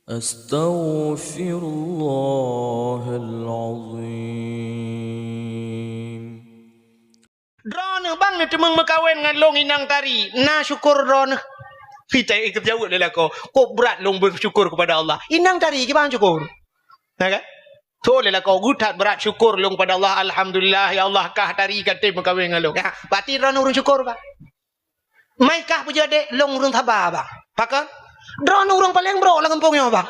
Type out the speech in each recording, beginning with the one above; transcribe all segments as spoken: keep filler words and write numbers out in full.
Astaghfirullahalazim. Droeneuh bang neuteumeung meukawen ngon lôn inong tari, na syukur droeneuh? Kita ikut jaweueb lé lakoe, kok brat lôn beusyukur kepada Allah. Inong tari kiban syukur. Na kan? Tho lé lakoe, geuh that brat syukur lôn kepada Allah. Alhamdulillah, ya Allah, kah tari ka tem meukawen ngon lôn. Ya, berarti droeneuh ureuëng syukur, Pak. Mai kah peujeuet dek lôn ureuëng saba, bang. Pakon? Droeneuh ureuëng paleng brok lam gampông nyoe, bang.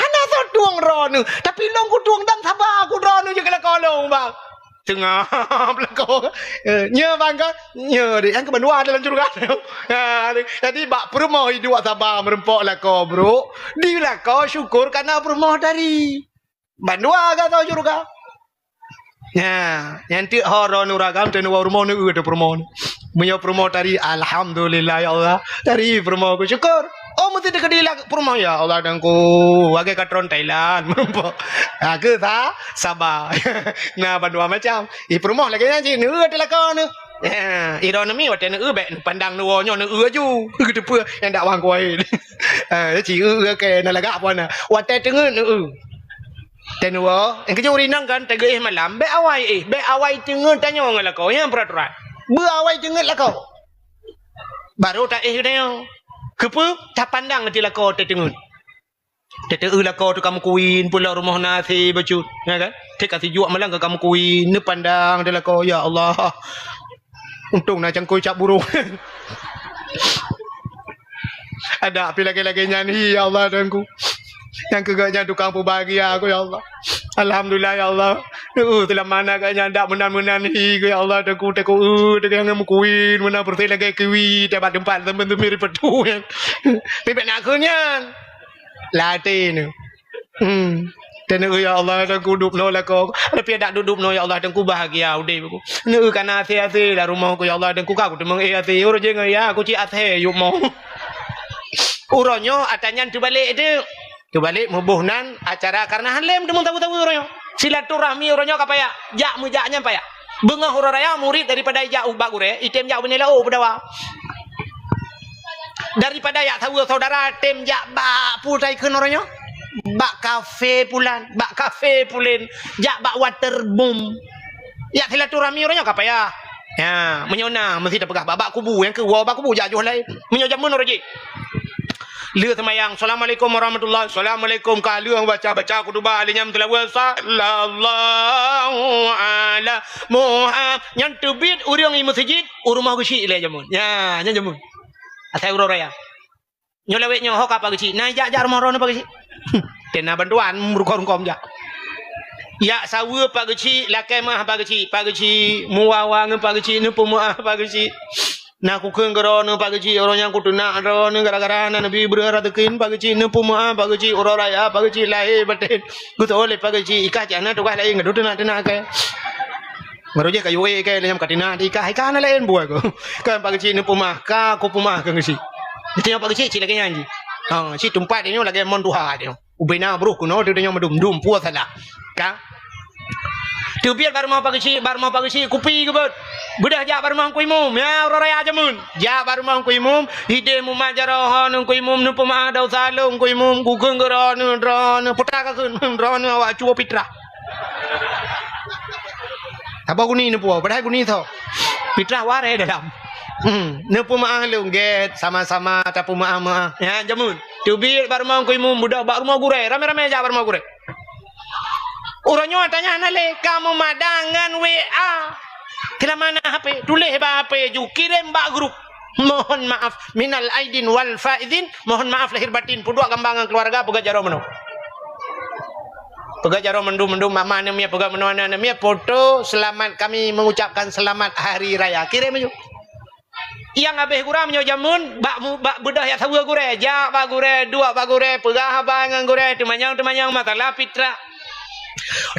Hana soe tueng droeneuh, tapi lôn kutueng dan saba ku droeneuh jeuet keu lakoe lôn, bang. Teungab lakoe. Eh, nyoe bang kan? Nyoe dek nyang keu bandua dalam syeuruga. Ha, jadi bak peurumoh iduek saba meurumpok lakoe brok, di lakoe syukur kana peurumoh tari. Bandua gasoe syeuruga. Nyan, nyan teuk ho droeneuh ureuëng agam teuneuk woe rumoh neu-eu teuh peurumoh neu. Meunyoe peurumoh tari, "Alhamdulillah ya Allah, tari peurumoh ku syukur." Oh, meusti teukeudi lam peurumoh, "Ya Allah, Tuhanku, lagée katron Thailand." Meurumpok. Ha, keu sa-, saba. Na bandua macam. Ih, peurumoh lagée nyan cit, neu-eu teuh lakoe neu. Ya, ironomi watée neu-eu bék neupandang neuwoe nyoe neu-eu aju. Geuteupeue nyang dak wang kuai. Eh, ci eu-eu keu na lagak puan na. Watée teungeut neu-eu. Teuh neuwoe, nyang keujeuet ureuëng inong kan, tageuéh malam, bék awai éh, bék awai teungeut tanyoe ngon lakoe, nyan peuraturan. Beu awai teungeut lakoe. Barô taéh tanyoe. Keupeue? Tapandang ateueh lakoe teuh teungeut. Teuh teu-eu lakoe teuh ka meukuin, pulo rumoh na asé bacut, ya kan? Teuh ka sijuek malam ka, ka meukuin, neupandang teuh lakoe, ya Allah. Untông na cangkôi cap burông. Adak pih lagée-lagée nyan hi, ya Allah, Tuhanku. Nyang keu geuhnyan tukang peubahagia aku, ya Allah. Alhamdulillah, ya Allah. Neu-eu teuh lam mana geuhnyan dak meunan-meunan hi, ya Allah, Tuhanku, Tuhanku, eu, Tuhanku nyang meukuin, meunan peureuseh lagée kiwi, teuh bak teumpat teumpat teumpat peutu. Pih bék na kheun nyan. Lam até neu. Hmm. Teuh neu-eu, ya Allah, Tuhanku, dubnoe lakoe. Tapi adak dubnoe, ya Allah, Tuhanku, bahagia udeb aku. Neu-eu kana asé-asé lam rumoh ku, ya Allah, Tuhanku, ka kuteumeung éh asé. Uroe jih ngon ya, aku cit asé yub mo. Uroe nyoe ata nyan teubalek teuh. Teubalek meuboh nan acara karena han lé meuteumé tawa-tawa uroe nyoe. Silaturahmi uroe nyoe ka payah. Jak meujak nyan payah. Beungoh uroe raya murit daripada ijak ubak gurée, item jak ubak nilai oh peudawa. Daripada yak saweue saudara tem jak bak putai kheun uroe nyoe. Bak kafe pulan, bak kafe pulen, jak bak waterboom. Yak silaturahmi uroe nyoe ka payah. Ya, meunyoe na meusti tapeugah bak, bak kubu, nyang keu woe bak kubu jak joh laén. Meunyoe jameun uroe jih. Lheueh seumayang, "Assalamualaikum warahmatullahi." "Assalamualaikum." Ka lheueh baca-baca khutubah, lheueh nyan meuseulah, "Sallallahu ala Muhammad." Nyan teubiet ureuëng i meuseujid, u rumoh geuchik lé jameun. Ya, nyan jameun. Asai uroe raya. Nyoe lawét nyoe ho ka Pak Geuchik. Na jak-jak rumoh droeneuh Pak Geuchik. Teuh na bantuan meurukon-rukon jak. Jak saweue Pak Geuchik, lakée meuáh Pak Geuchik. Pak Geuchik, meuwa-wa ngon Pak Geuchik, neupeumeuáh Pak Geuchik. Na kukheun keu droeneuh Pak Geuchik, uroe nyan kuteunak droeneuh gara-gara na neubi breueh raseukin Pak Geuchik, neupeumeuáh Pak Geuchik, uroe raya Pak Geuchik lahé batén. Geutoe lé Pak Geuchik, ikah cit hana tugaih laén, gadôh teunak-teunak kée. Meurujih kayu ék kée lé nyang ka tina di kah, kah hana laén buet ko. Kan Pak Geuchik neupeumah, ka kupeumah keu Geuchik. Geutanyoe Pak Geuchik cit lagée nyan jih. Ha, cit teumpat nyoe lagée mon tuha nyoe. Ubena broh keunoe teuh nyoe meudum-dum puih salah. Ka. Teubiet bak rumoh Pak Geuchik, bak rumoh Pak Geuchik kupi geubeuet. Beudôh jak bak rumoh Teungku Imum. Ya, uroe raya jameun. Jak bak rumoh Teungku Imum, ideh mumat jaroe ho Teungku Imum neupeumeuáh desya lôn Teungku Imum, kukheun keu droeneuh, droeneuh putra ka kheun, droeneuh awak cuo pitrah. Haba guni neupuwoe, padahai guni tho. Pitrah wareh dalam. Hmm, neupeumeuáh lôn gét, sama-sama tapeumeuáh-meuáh. Ya, jameun. Teubiet bak rumoh Teungku Imum, beudôh bak rumoh gurée, ramé-ramé jak bak rumoh gurée. Uroe nyoe tanya hana lé, ka meumadang ngon W A. Keu lama na H P, tuléh bak H P ju, kirém bak grup. Mohon maaf, minal aidin wal faizin, mohon maaf lahir batin, peuduek gambar ngon keuluwarga, peugét jaroe meunoe. Peugét jaroe mandum-mandum, mak-mak aneuk miet, peugét meunoe aneuk miet, foto selamat, kami mengucapkan selamat hari raya. Kirém aju. Nyang habéh gura meunyoe jameun, bak mu-, bak beudôh jak saweue gurée, jak bak gurée, duek bak gurée, peugah haba ngon gurée, teumanyong-teumanyong masalah pitrah.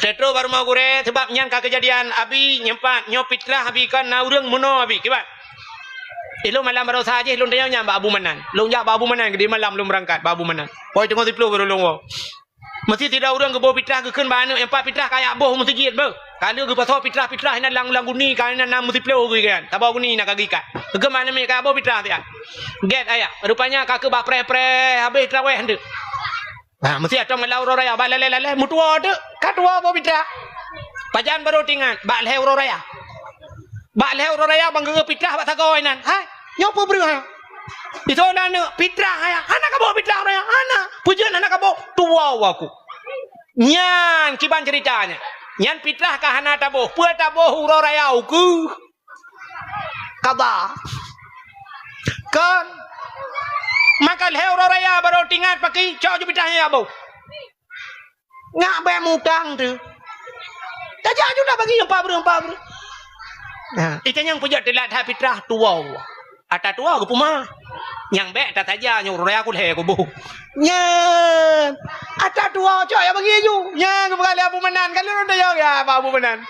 Teutrok bak rumoh gurée, sabab nyan ka keujadian, Abi, nyoe pat, nyoe pitrah Abi kon na ureuëng meunoe Abi, kiban. Ilôn malam baroesa jih lôn tanyong nyan bak Abu Manan. Lôn jak bak Abu Manan, keudeh malam lôn beurangkat bak Abu Manan. Poh teungoh siplôh baru lôn woe. Meusti sidroe ureuëng geuboh pitrah geukheun bak aneuëk nyang pat pitrah kajak boh meuseujid beuh. Ka lheueh geupasoe pitrah-pitrah inan lam, lam guni ka inan na meusiploh geuh kan. Saboh guni na ka geuikat. Geukheun bak aneuëk miet kajak boh pitrah siat. Gét ayah, rupanya ka keu bak preh-preh habéh traweh nteuk. Ha, meusti atong lam uroe raya bak lalée-lalée meutuwoe teuk, ka tuwoe boh pitrah. Pajan barô teuingat bak lhée uroe raya. Bak lhée uroe raya ban geugeuh pitrah bak sagoe inan. Hai, nyoe peue breueh ha? Isoe na aneuëk pitrah ayah. Hana kaboh pitrah uroe raya, hana. Peue jeuet hana kaboh? Tuwoe aku. Nyan kiban ceurita nyan. Nyan pitrah ka hana taboh. Peue taboh uroe raya ukeue? Kaba. Kon. Maka lhée uroe raya barô teuingat paki, cok ju pitrah nyan jak boh. Ngak bék mutang tu. Tajak ju na bagi nyang pabru, pabru. Nah, ita nyang peujeuet teulat that pitrah tuwoe. Ata tuwoe geupeumah. Nyang bék tataja nyoe uroe raya kulhée kuboh. Nyan. Ata tuwoe cok ya bagi ju. Nyan geupeugah lé Abu Manan. Kalau ronda ya, ya Abu Manan.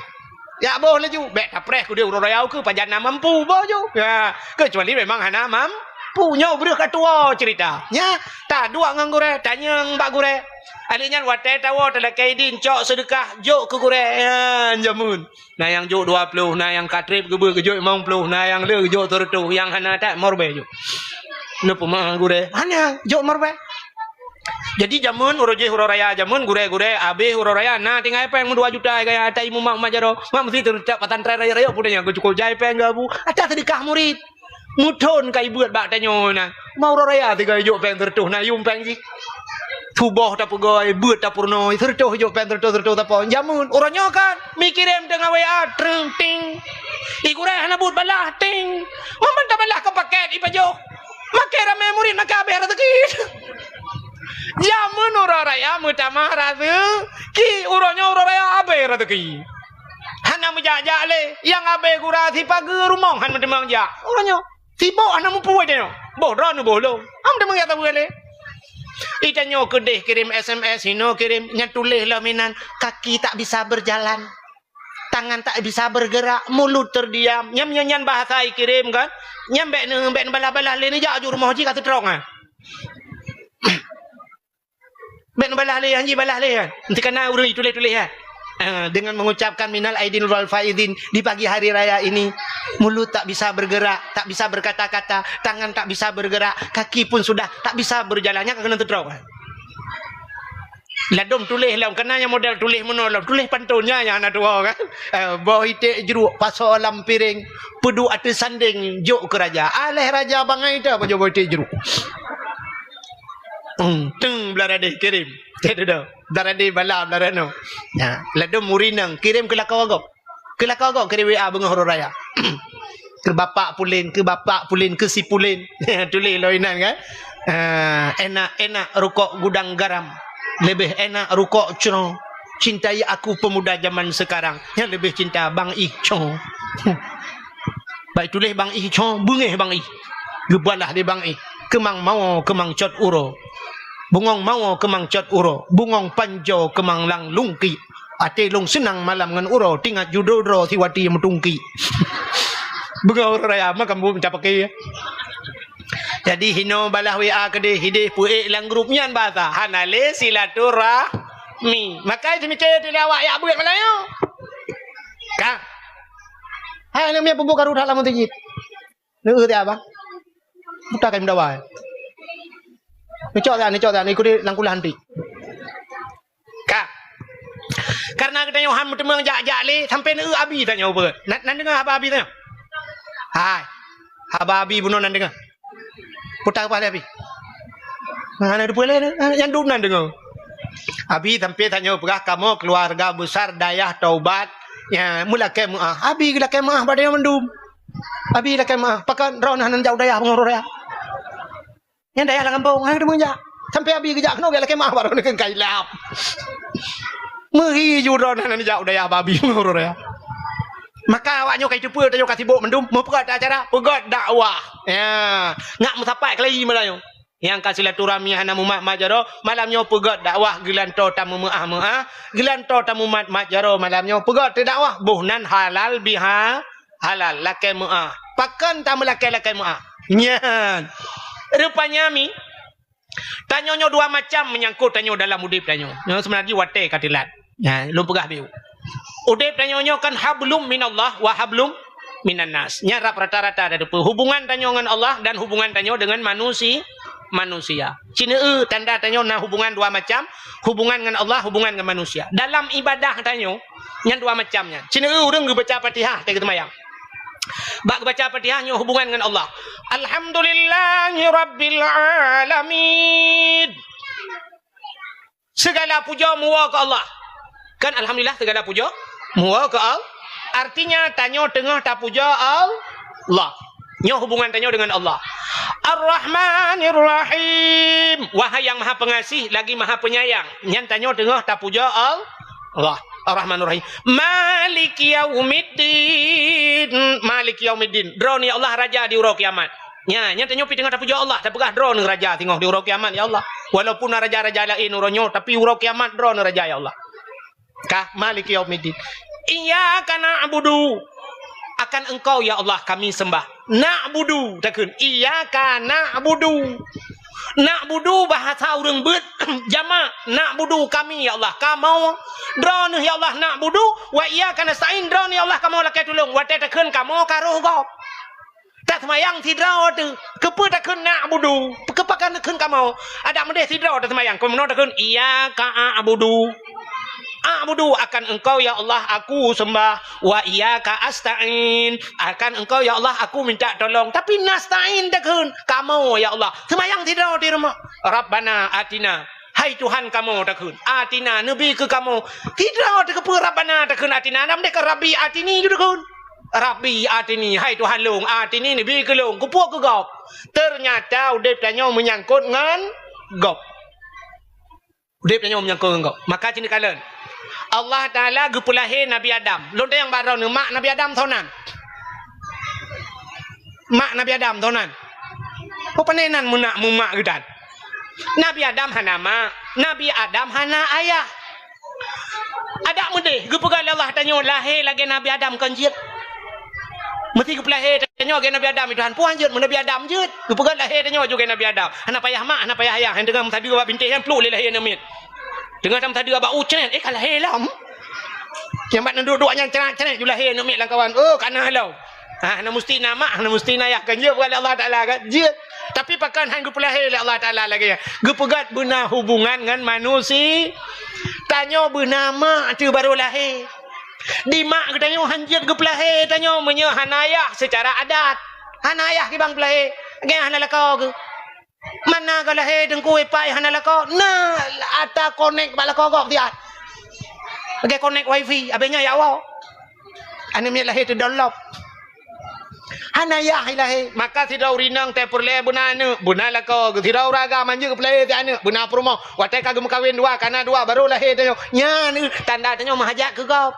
Jak boh laju, bék tapreh keudeh uroe raya ukeue pajan na mampu boh ju. Ya, kecuali memang hana mampu. Nyoe breueh ka tuwoe ceurita. Nya, taduek ngon gurée, tanyong bak gurée. Ahli nyan watée tawoe talakée idin cok seudeukah jok keu gurée. Ya, jameun. Na nyang jok dua ploh, na nyang ka treb geubeuet geujok limong ploh, na nyang le geujok sireutôh, nyang hana that meuribée jok. Neupeumah gurée, hana jok meuribée. Jadi jameun uroe jih uroe raya, jameun gurée-gurée habéh uroe raya na tinggai péng meudua juta gaya ata imeum mak jaroe. Mak meusti teuretak pesantren raya-raya pun nyang geucukôp jai péng geubu. Ata seudeukah murit. Muthon ka ibeuet bak tanyoe na. Ma uroe raya tinggai jok péng sireutôh na yum péng jih. Suboh tapeugoe, beuet tapeurunoe, sireutôh jok péng sireutôh, sireutôh tapon. Jameun uroe nyoe kan mi kirém teungoh W A, treng ting. I gurée hana buet balah ting. Mamban tabalah keu paket ipajoh. Makai ramé murit maka habéh rezeki. Jameun uroe raya meutamah rezeki, uroe nyoe uroe raya habéh rezeki. Hana meujak-jak lé, nyang habéh gura sipageue rumoh han meuteumang jak. Uroe nyoe sibok hana mupue tanyoe. Boh droeneuh boh lôn. Hana meuteumang jak sapeue lé. Itanyoe keudeh kirém S M S, hinoe kirém, nyan tuléh lom inan, kaki tak bisa berjalan. Tangan tak bisa bergerak, mulut terdiam. Nyan, nyan, nyan bahasa ikirém kan. Nyan bék ne, bék neubalah-balah lé neujak ju rumoh jih ka teutrok ah. Bék neubalah lé, han jibalah lé kan. Nanti kana ureuëng ituléh-tuléh ya. Ah, dengan mengucapkan minal aidin wal faizin di pagi hari raya ini, mulut tak bisa bergerak, tak bisa berkata-kata, tangan tak bisa bergerak, kaki pun sudah tak bisa berjalan. Nyan ka keuneuk teutrok kan. Ladôm tuléh lom, kana nyang model tuléh meunoe lom, tuléh pantôn nyan nyang hana tuwoe kan. Eh, boh iték jruk pasoe lam piréng, peuduek ateueh sandéng jok keu raja. Aléh raja bangai teuh pajoh boh iték jruk. Hmm, teung blah radeh kirém. Cit dudoe. Blah radeh bala blah ranoe. Nya, ladôm murit nang kirém keu lakoe gob. Keu lakoe gob kirém W A beungoh uroe raya. Keu bapak pulen, keu bapak pulen, keu si pulen. Tuléh lom inan kan. Ah, enak-enak rukok gudang garam. Leubeh enak rukok cro. Cintai aku pemuda zaman sekarang. Nyang leubeh cinta Bang Ih cro. Bah ituléh Bang Ih cro, beungéh Bang Ih. Geubalah lé Bang Ih. Keumang mawoe, keumang cot uroe. Bungöng mawoe, keumang cot uroe. Bungöng panjoe, keumang lang lungki. Até lôn seunang malam ngon uroe, teuingat ju droe-droe siwati meutungki. Beungoh uroe raya, makam bu meucapake. Jadi, hinoe balah W A keudeh, hideh peuék lam grup nyan bahasa. Hana lé silaturahmi. Makai seumiké teuh awak jak beuet malam nyoe. Ka. Hai, aneuk miet peubuet karu that lam meuseujid. Neueu tiak, Abang. Buta kain meudawa. Neucok tiak, neucok tiak, neuikut langkulah nanti. Ka. Karena geutanyoe han meuteumang jak-jak lé, sampai neueu abi tanyoe beuet. Nan, nan deungoe haba abi tanyoe? Hai. Haba abi bunoe nan deungoe. Puta keupaih lé abi. Hana teupeue lé, nyang dum nan deungoe. Abi sampai tanyoe peugah kamoe keluarga besar dayah taubat, ya, meulakée meuáh. Abi geulakée meuáh bak tanyoe mandum. Abi lakée meuáh, pakon droeneuh hana jak u dayah beungoh uroe raya. Nyan dayah lam gampông, hana teumeung jak. Sampai abi geujak keunoe geulakée meuáh baroe neukeun kailap. Meuhi ju droeneuh hana jak u dayah bak abi beungoh uroe raya. Maka awak nyoe ka jiteupeue tanyoe ka sibok mandum, meupeugét acara, peugét dakwah. Ya, ngak meusapat keulayi malam nyoe. Nyang ka silaturahmi hana mumat-mat jaroe, malam nyoe peugét dakwah geulantoe tameumeuáh-meuáh, geulantoe tamumat-mat jaroe malam nyoe peugét teudakwah, boh nan halal biha-, halal, lakée meuáh. Pakon tameulakée-lakée meuáh? Nyan. Rupanya mi, Tanyoe nyoe dua macam meunyangkot tanyoe dalam udeb tanyoe. Nyoe seubeuna jih watée ka teulat. Nyan, lôn peugah biôh. Udeb tanyoe nyoe kan hablum minallah wa hablum minannas. Nyan rab rata-rata dari hubungan tanyoe ngon Allah dan hubungan tanyoe dengan manusi-, manusia. Cina eu tanda tanyoe na hubungan dua macam, hubungan ngon Allah, hubungan ngon manusia. Dalam ibadah tanyoe, nyan dua macam nyan. Cina eu ureuëng geubaca Fatihah, watée geuseumayang. Bak geubaca Fatihah nyoe hubungan ngon Allah. Alhamdulillahi rabbil alamin. Segala puja muwa keu Allah. Kan alhamdulillah segala puja muwa keu Allah. Artinya tanyoe teungoh tapuja Allah. Nyoe hubungan tanyoe dengan Allah. Ar-Rahmanir Rahim. Wahai yang Maha Pengasih lagi Maha Penyayang. Nyan tanyoe teungoh tapuja Allah. Ar-Rahmanir Rahim. Maliki yaumiddin. Maliki yaumiddin. Droeneuh ya Allah raja di uroe kiamat. Nya, nyan tanyoe pih teungoh tapuja Allah, tapeugah droeneuh raja singoh di uroe kiamat ya Allah. Walaupun na raja-raja laén uroe nyoe, tapi uroe kiamat droeneuh raja ya Allah. Ka, maliki yaumiddin. Iyyaka na'budu. Akan Engkau ya Allah kami sembah. Na'budu takheun. Iyyaka na'budu. Na'budu bahasa ureuëng beuet jamak. Na'budu kami ya Allah. Kamoe. Droeneuh ya Allah na'budu. Wa iyyaka nasta'in. Droeneuh ya Allah kamoe lakée tulông. Watée takheun kamoe ka roh gob. Taseumayang sidroe teuh. Keupeue takheun na'budu? Keupeue ka neukheun kamoe? Adak meudeh sidroe taseumayang. Keumeunyoe takheun, iyyaka a'budu. A'budu, akan Engkau ya Allah aku sembah. Wa iyyaka asta'in. Akan Engkau ya Allah aku minta tolong. Tapi nasta'in takheun, kamoe ya Allah. Seumayang sidroe di rumoh. Rabbana atina. Hai Tuhan kamoe takheun. Atina, neubi keu kamoe. Sidroe teuh keupeue Rabbana takheun atina. Adak meudeh ka Rabbi atini ju takheun. Rabbi atini, hai Tuhan lôn, atini neubi keu lôn, keupeue keu gob. Teunyata udeb tanyoe meunyangkot ngon gob. Udeb tanyoe meunyangkot ngon gob. Maka cit neukalon. Allah Taala geupeulahé Nabi Adam. Lôn tanyong bak droeneuh, mak Nabi Adam soe nan? Mak Nabi Adam soe nan? Peue pane nan meunak meumak geutan? Nabi Adam hana mak, Nabi Adam hana ayah. Adak meudeh geupeugah lé Allah tanyoe lahé lagée Nabi Adam kon jeuet. Meusti geupeulahé tanyoe lagée Nabi Adam, Tuhan, peue han jeuet meunyoe Nabi Adam jeuet. Geupeugah lahé tanyoe lagée Nabi Adam. Hana payah mak, hana payah ayah, nyang teungoh meusadeue bak bintéh nyan pluek lé lahé aneuk miet. Teungoh tameusadeue bak u cret, eh, ka lahé lom. Nyang bak neuduek-duek nyan cret-cret ju lahé aneuk miet lam kawan. Oh, ka na lom. Ha, hana musti na mak, hana musti na ayah, kan jeuet bukan lé Allah Taala, kan jeuet. Tapi pakon han geupeulahé lé Allah Taala lagée nyan? Geupeugah beuna hubungan ngon manusia. Tanyoe beuna mak teuh barô lahé. Di mak geutanyoe han jeuet geupeulahé tanyoe meunyoe hana ayah seucara adat. Hana ayah kibang peulahé, lagée hana lakoe geuh. Mana ka lahé teungku ipai hana lakoe? Na ata konek bak lakoe gob siat. Lagée konek wifi, abéh nyan ya Allah. Aneuk miet lahé teudownload. Hana yah ilahé. Maka sidroe ureuëng inong teuh peureulée beuna aneuk, beuna lakoe, sidroe ureuëng agam manjeuet geupeulahé si aneuk, beuna peurumoh. Watée ka geumeukawen dua, kana dua, barô lahé tanyoe. Nyan tanda tanyoe meuhajat keu gob.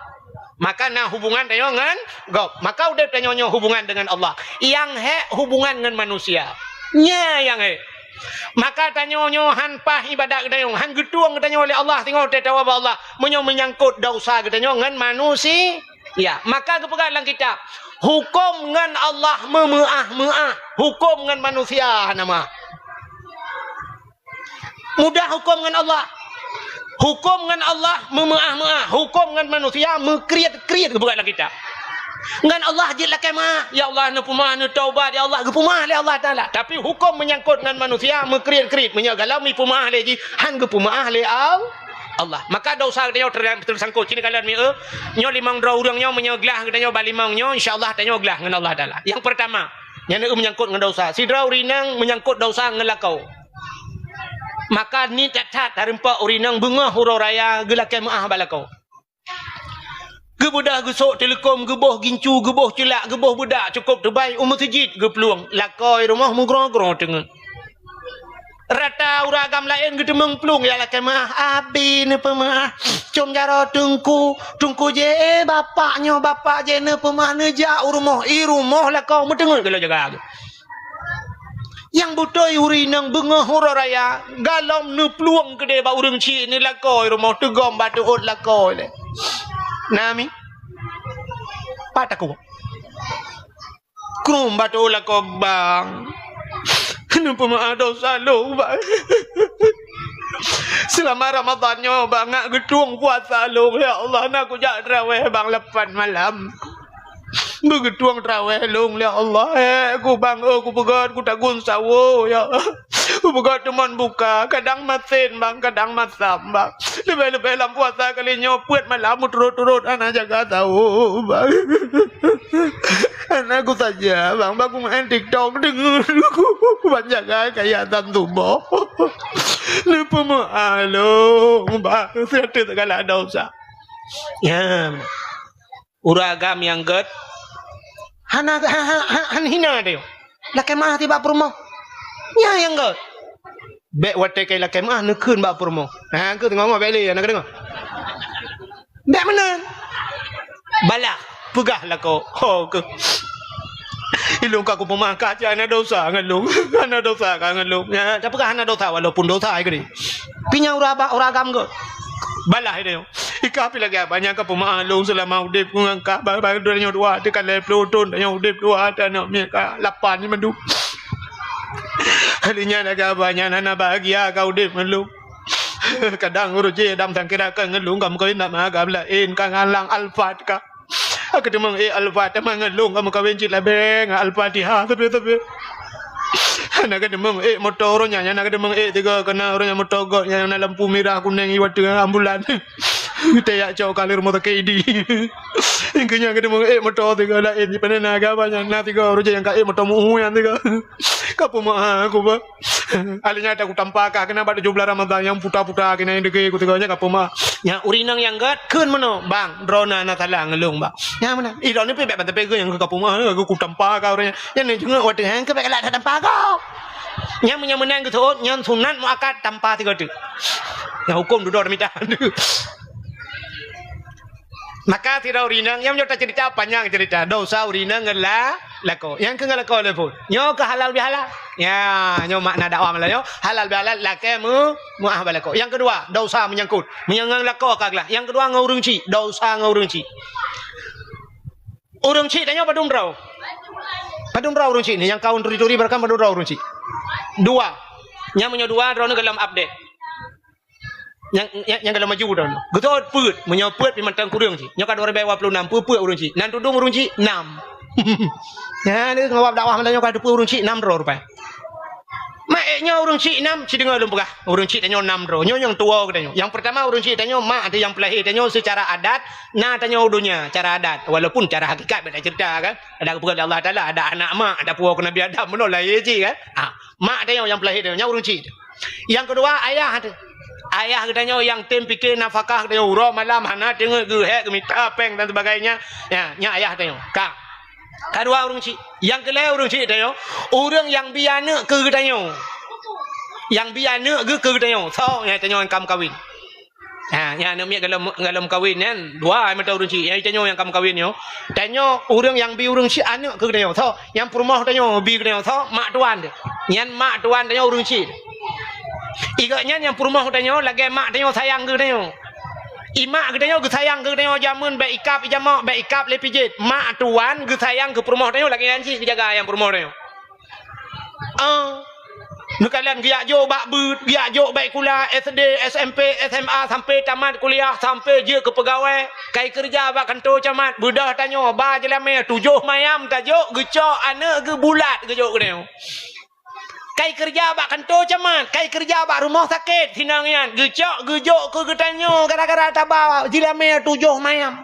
Maka na hubungan tanyoe ngon gob. Maka udeb tanyoe nyoe hubungan dengan Allah. Nyang hék hubungan ngon manusia. Nyan nyang hék. Maka tanyoe nyoe han paih ibadat geutanyoe, han geutueng geutanyoe lé Allah singoh teuh tawoe bak Allah. Meunyoe meunyangkot desya geutanyoe ngon manusia, maka geupeugah lam kitab, huköm ngon Allah meumeuáh-meuáh, huköm ngon manusia hana meuáh. Mudah huköm ngon Allah. Huköm ngon Allah meumeuáh-meuáh, huköm ngon manusia meukriet-kriet geupeugah lam kitab. Ngon Allah jeuet lakée meuáh, ya Allah neupeumeuáh, neutaubat, ya Allah, geupeumeuáh lé Allah Taala. Tapi huköm meunyangkot ngon manusia meukriet-kriet, meunyoe galom jipeumeuáh lé jih, han geupeumeuáh lé Al-, Allah. Maka desya geutanyoe ter-, teusangkot. Cit neukalon mieu, nyoe limong droe ureuëng nyoe meunyoe glah geutanyoe bak limong nyoe, insya Allah tanyoe glah ngon Allah Taala. Nyang peurtama, nyan meunyangkot ngon desya. Sidroe ureuëng inong meunyangkot desya ngon lakoe. Maka niet that-that tarumpok ureuëng inong beungoh uroe raya geulakée meuáh bak lakoe. Geubeudôh geusok teuleukom, geuboh gincu, geuboh ceulak, geuboh beudak cukôp teubai u meuseujid geuplueng. Lakoe rumoh meugroe-groe teungeut. Rata ureuëng agam laén geuteumeung plueng jak lakée meuáh, abi neupeumeuáh. Com jaroe teungku, teungku jih, eh, bapak nyoe, bapak jih neupeumeuáh, neujak u rumoh, i rumoh lakoe meuteungeut geulak jaga. Nyang beutôi ureuëng inong beungoh uroe raya, galom neuplueng keudeh bak ureuëng chik, neulakoe rumoh, teugom bak teuôt lakoe lé. Nami? Pat takue. Krum bak teuôt lakoe bang. Neupeumeu'ah dosa lôn, Bang. Seulama Ramadhan nyoe, Bang, ngat geutueng puasa lôn, ya Allah, na kujak traweh, Bang, lapan malam. Beugeutueng traweh lôn, ya Allah, eh, ku, Bang, oh, kupeugöt, kutagun sawoe, ya. Kupeugöt teumon buka, kadang masen, Bang, kadang masam, Bang. Leubeh-leubeh lam puasa kali nyoe, peuet malam meuturot-turot hana jaga sawoe, Bang. Hana kusaja, Bang, Bang, kumeu'en TikTok, deungon ku ban jaga kaya dan tuboh. Neupeumeu'ah lôn, Bang, siat teuk segala dosa. Ya. Ureueng agam nyang gét, hana, ha, ha, ha, hana hina teuh. Lakée meu'ah tibak peurumoh. Nyan nyang gét. Bék watée kai lakée meu'ah neukheun bak peurumoh. Ha, keu teungoh ngo bék lé, na keudeungoe. Bék meunan. Balah, peugah lakoe. Ho keuh. Ilôn ka kupeumeu'ah ka cit hana dosa ngon lôn. Hana dosa ka ngon lôn. Ya, tapeugah hana dosa walaupun dosa ai keudeh. Pi nyang ureueng aba-, ureueng agam gét. Balah ilôn. Ika pi lagée abah nyang ka peumeu'ah lôn seulama udeb ngon kah, ba-, ba-, tanyoe dua, teuka lhée ploh thon tanyoe udeb dua, aneuk miet ka lapan nyan mandum. Hali nyan lagée abah nyan hana bahagia ka udeb ngon lôn. Kadang ureueng jih dam sangkira ka ngon lôn ka meukawen nama agam laén ka ngalang Alphard ka. Ka teumeung ék Alphard teuma ngon lôn ka meukawen cit labée ngon Al-Fatihah sabe-sabe. Hana ka teumeung ék moto uroe nyan, hana ka teumeung ék tiga keunan uroe nyan moto gét nyang na lampu mirah kuneng iwa teungoh ambulan. Teuyak cok ka lé rumoh sakét idi. Keu nyan ka teumeung ék moto tiga laén, jipeuna na agam nyan na tiga uroe jih nyang ka ék moto meu-uhu nyan tiga. Ka peumeu'ah aku bah. Akhirnya ata kutampa kah keunan bak tujoh blaih Ramadhan nyang puta-puta keunan nyang degé kuteugah nyan ka peumeu'ah. Nyang ureueng inong nyang gét kheun meunoe, "Bang, droeneuh na salah ngon lôn, Bang." Nyan meunan. Ih, droeneuh pih bék ban teupeu geuh nyang ka peumeu'ah, ka kutampa kah ureueng nyan. Nyan jeuet watée nyan keu bék galak tampa gob. Nyan meunyoe meunan geuseuôt, nyan sunat muakkad tampa sigoe teuk. Nyang huköm dudoe mita. Maka sidroe ureueng inong, nyang meunyoe taceurita panyang ceurita, dosa ureueng inong ngon la-, lakoe. Nyang keu ngon lakoe lé phon. Nyoe keu halal bihalal. Ya, nyoe makna dakwah malam nyoe. Halal bihalal lakée meu-, meu'ah bak lakoe. Nyang keudua, dosa menyangkut. Meunyoe ngon lakoe ka glah. Nyang keudua ngon ureueng chik, dosa ngon ureueng chik. Ureueng chik tanyoe padum droe? Padum droe ureueng chik ni? Nyang kawan turi-turi barakan padum droe ureueng chik? Dua. Nyang meunyoe dua droeneuh gohlom update. Nyang, nyang, nyang gohlom maju droeneuh. Geutôt peuet, meunyoe peuet pih mantong kureueng chik. Nyoe ka dua ribèe dua puluh enam, peuet-peuet ureueng chik. Nan tudong ureueng chik nam. Nyan deuh ngon bab dakwah malam nyoe ka teupeu ureueng chik nam droe rupai. Mak ék nyoe ureueng chik nam, ci deungoe lôn peugah. Ureueng chik tanyoe nam droe. Nyoe nyang tuwoe geutanyoe. Nyang peurtama ureueng chik tanyoe mak ateueh nyang peulahé tanyoe seucara adat na tanyoe u donya cara adat. Walaupun cara hakikat beda ceurita kan. Adat geupeugah lé Allah Taala, adat anak mak, adat puwoe keu Nabi Adam meunoe lahé cit kan. Ha, mak tanyoe nyang peulahé tanyoe, nyan ureueng chik. Nyang keudua, ayah teuh. Ayah geutanyoe nyang tem pike nafakah geutanyoe uroe malam hana teungeut geuhék geumita péng dan sebagainya. Ya, nyan ayah tanyoe. Ka. Kadua ureueng chik. Nyang keulhèe ureueng chik tanyoe, ureueng nyang bi aneuk keu geutanyoe. Nyang bi aneuk geu keu geutanyoe. Soe nyan tanyoe nyang ka meukawen. Ha, nyan aneuk miet gohlom, gohlom kawen nyan, dua mantong ureueng chik. Nyan tanyoe nyang ka meukawen nyoe. Tanyoe ureueng nyang bi ureueng chik aneuk keu geutanyoe. Soe nyang peurumoh tanyoe bi geutanyoe. Soe mak tuan teuh. Nyan mak tuan tanyoe ureueng chik. Igeuh nyan nyang peurumoh tanyoe lagèe mak tanyoe sayang keu tanyoe. Imak geutanyoe geusayang keu tanyoe jameun bèk ikab ijameuk, bèk ikab lé pijet. Mak tuan geusayang keu peurumoh tanyoe lagèe nyan cit geujaga nyang peurumoh tanyoe. Ah. Neukalon geujak jok bak beuet, geujak jok bak sikula S D, S M P, S M A sampai tamat kuliah, sampai jeuet keu peugawai, kai keureuja bak kantô camat, beudôh tanyoe ba jeulamèe tujoh mayam tajok geucok aneuk geuh bulat geujok keunoe. Kai keureuja bak kantô camat, kai keureuja bak rumoh sakét, sinong nyan geucok geujok keu geutanyoe gara-gara taba jeulamèe tujoh mayam.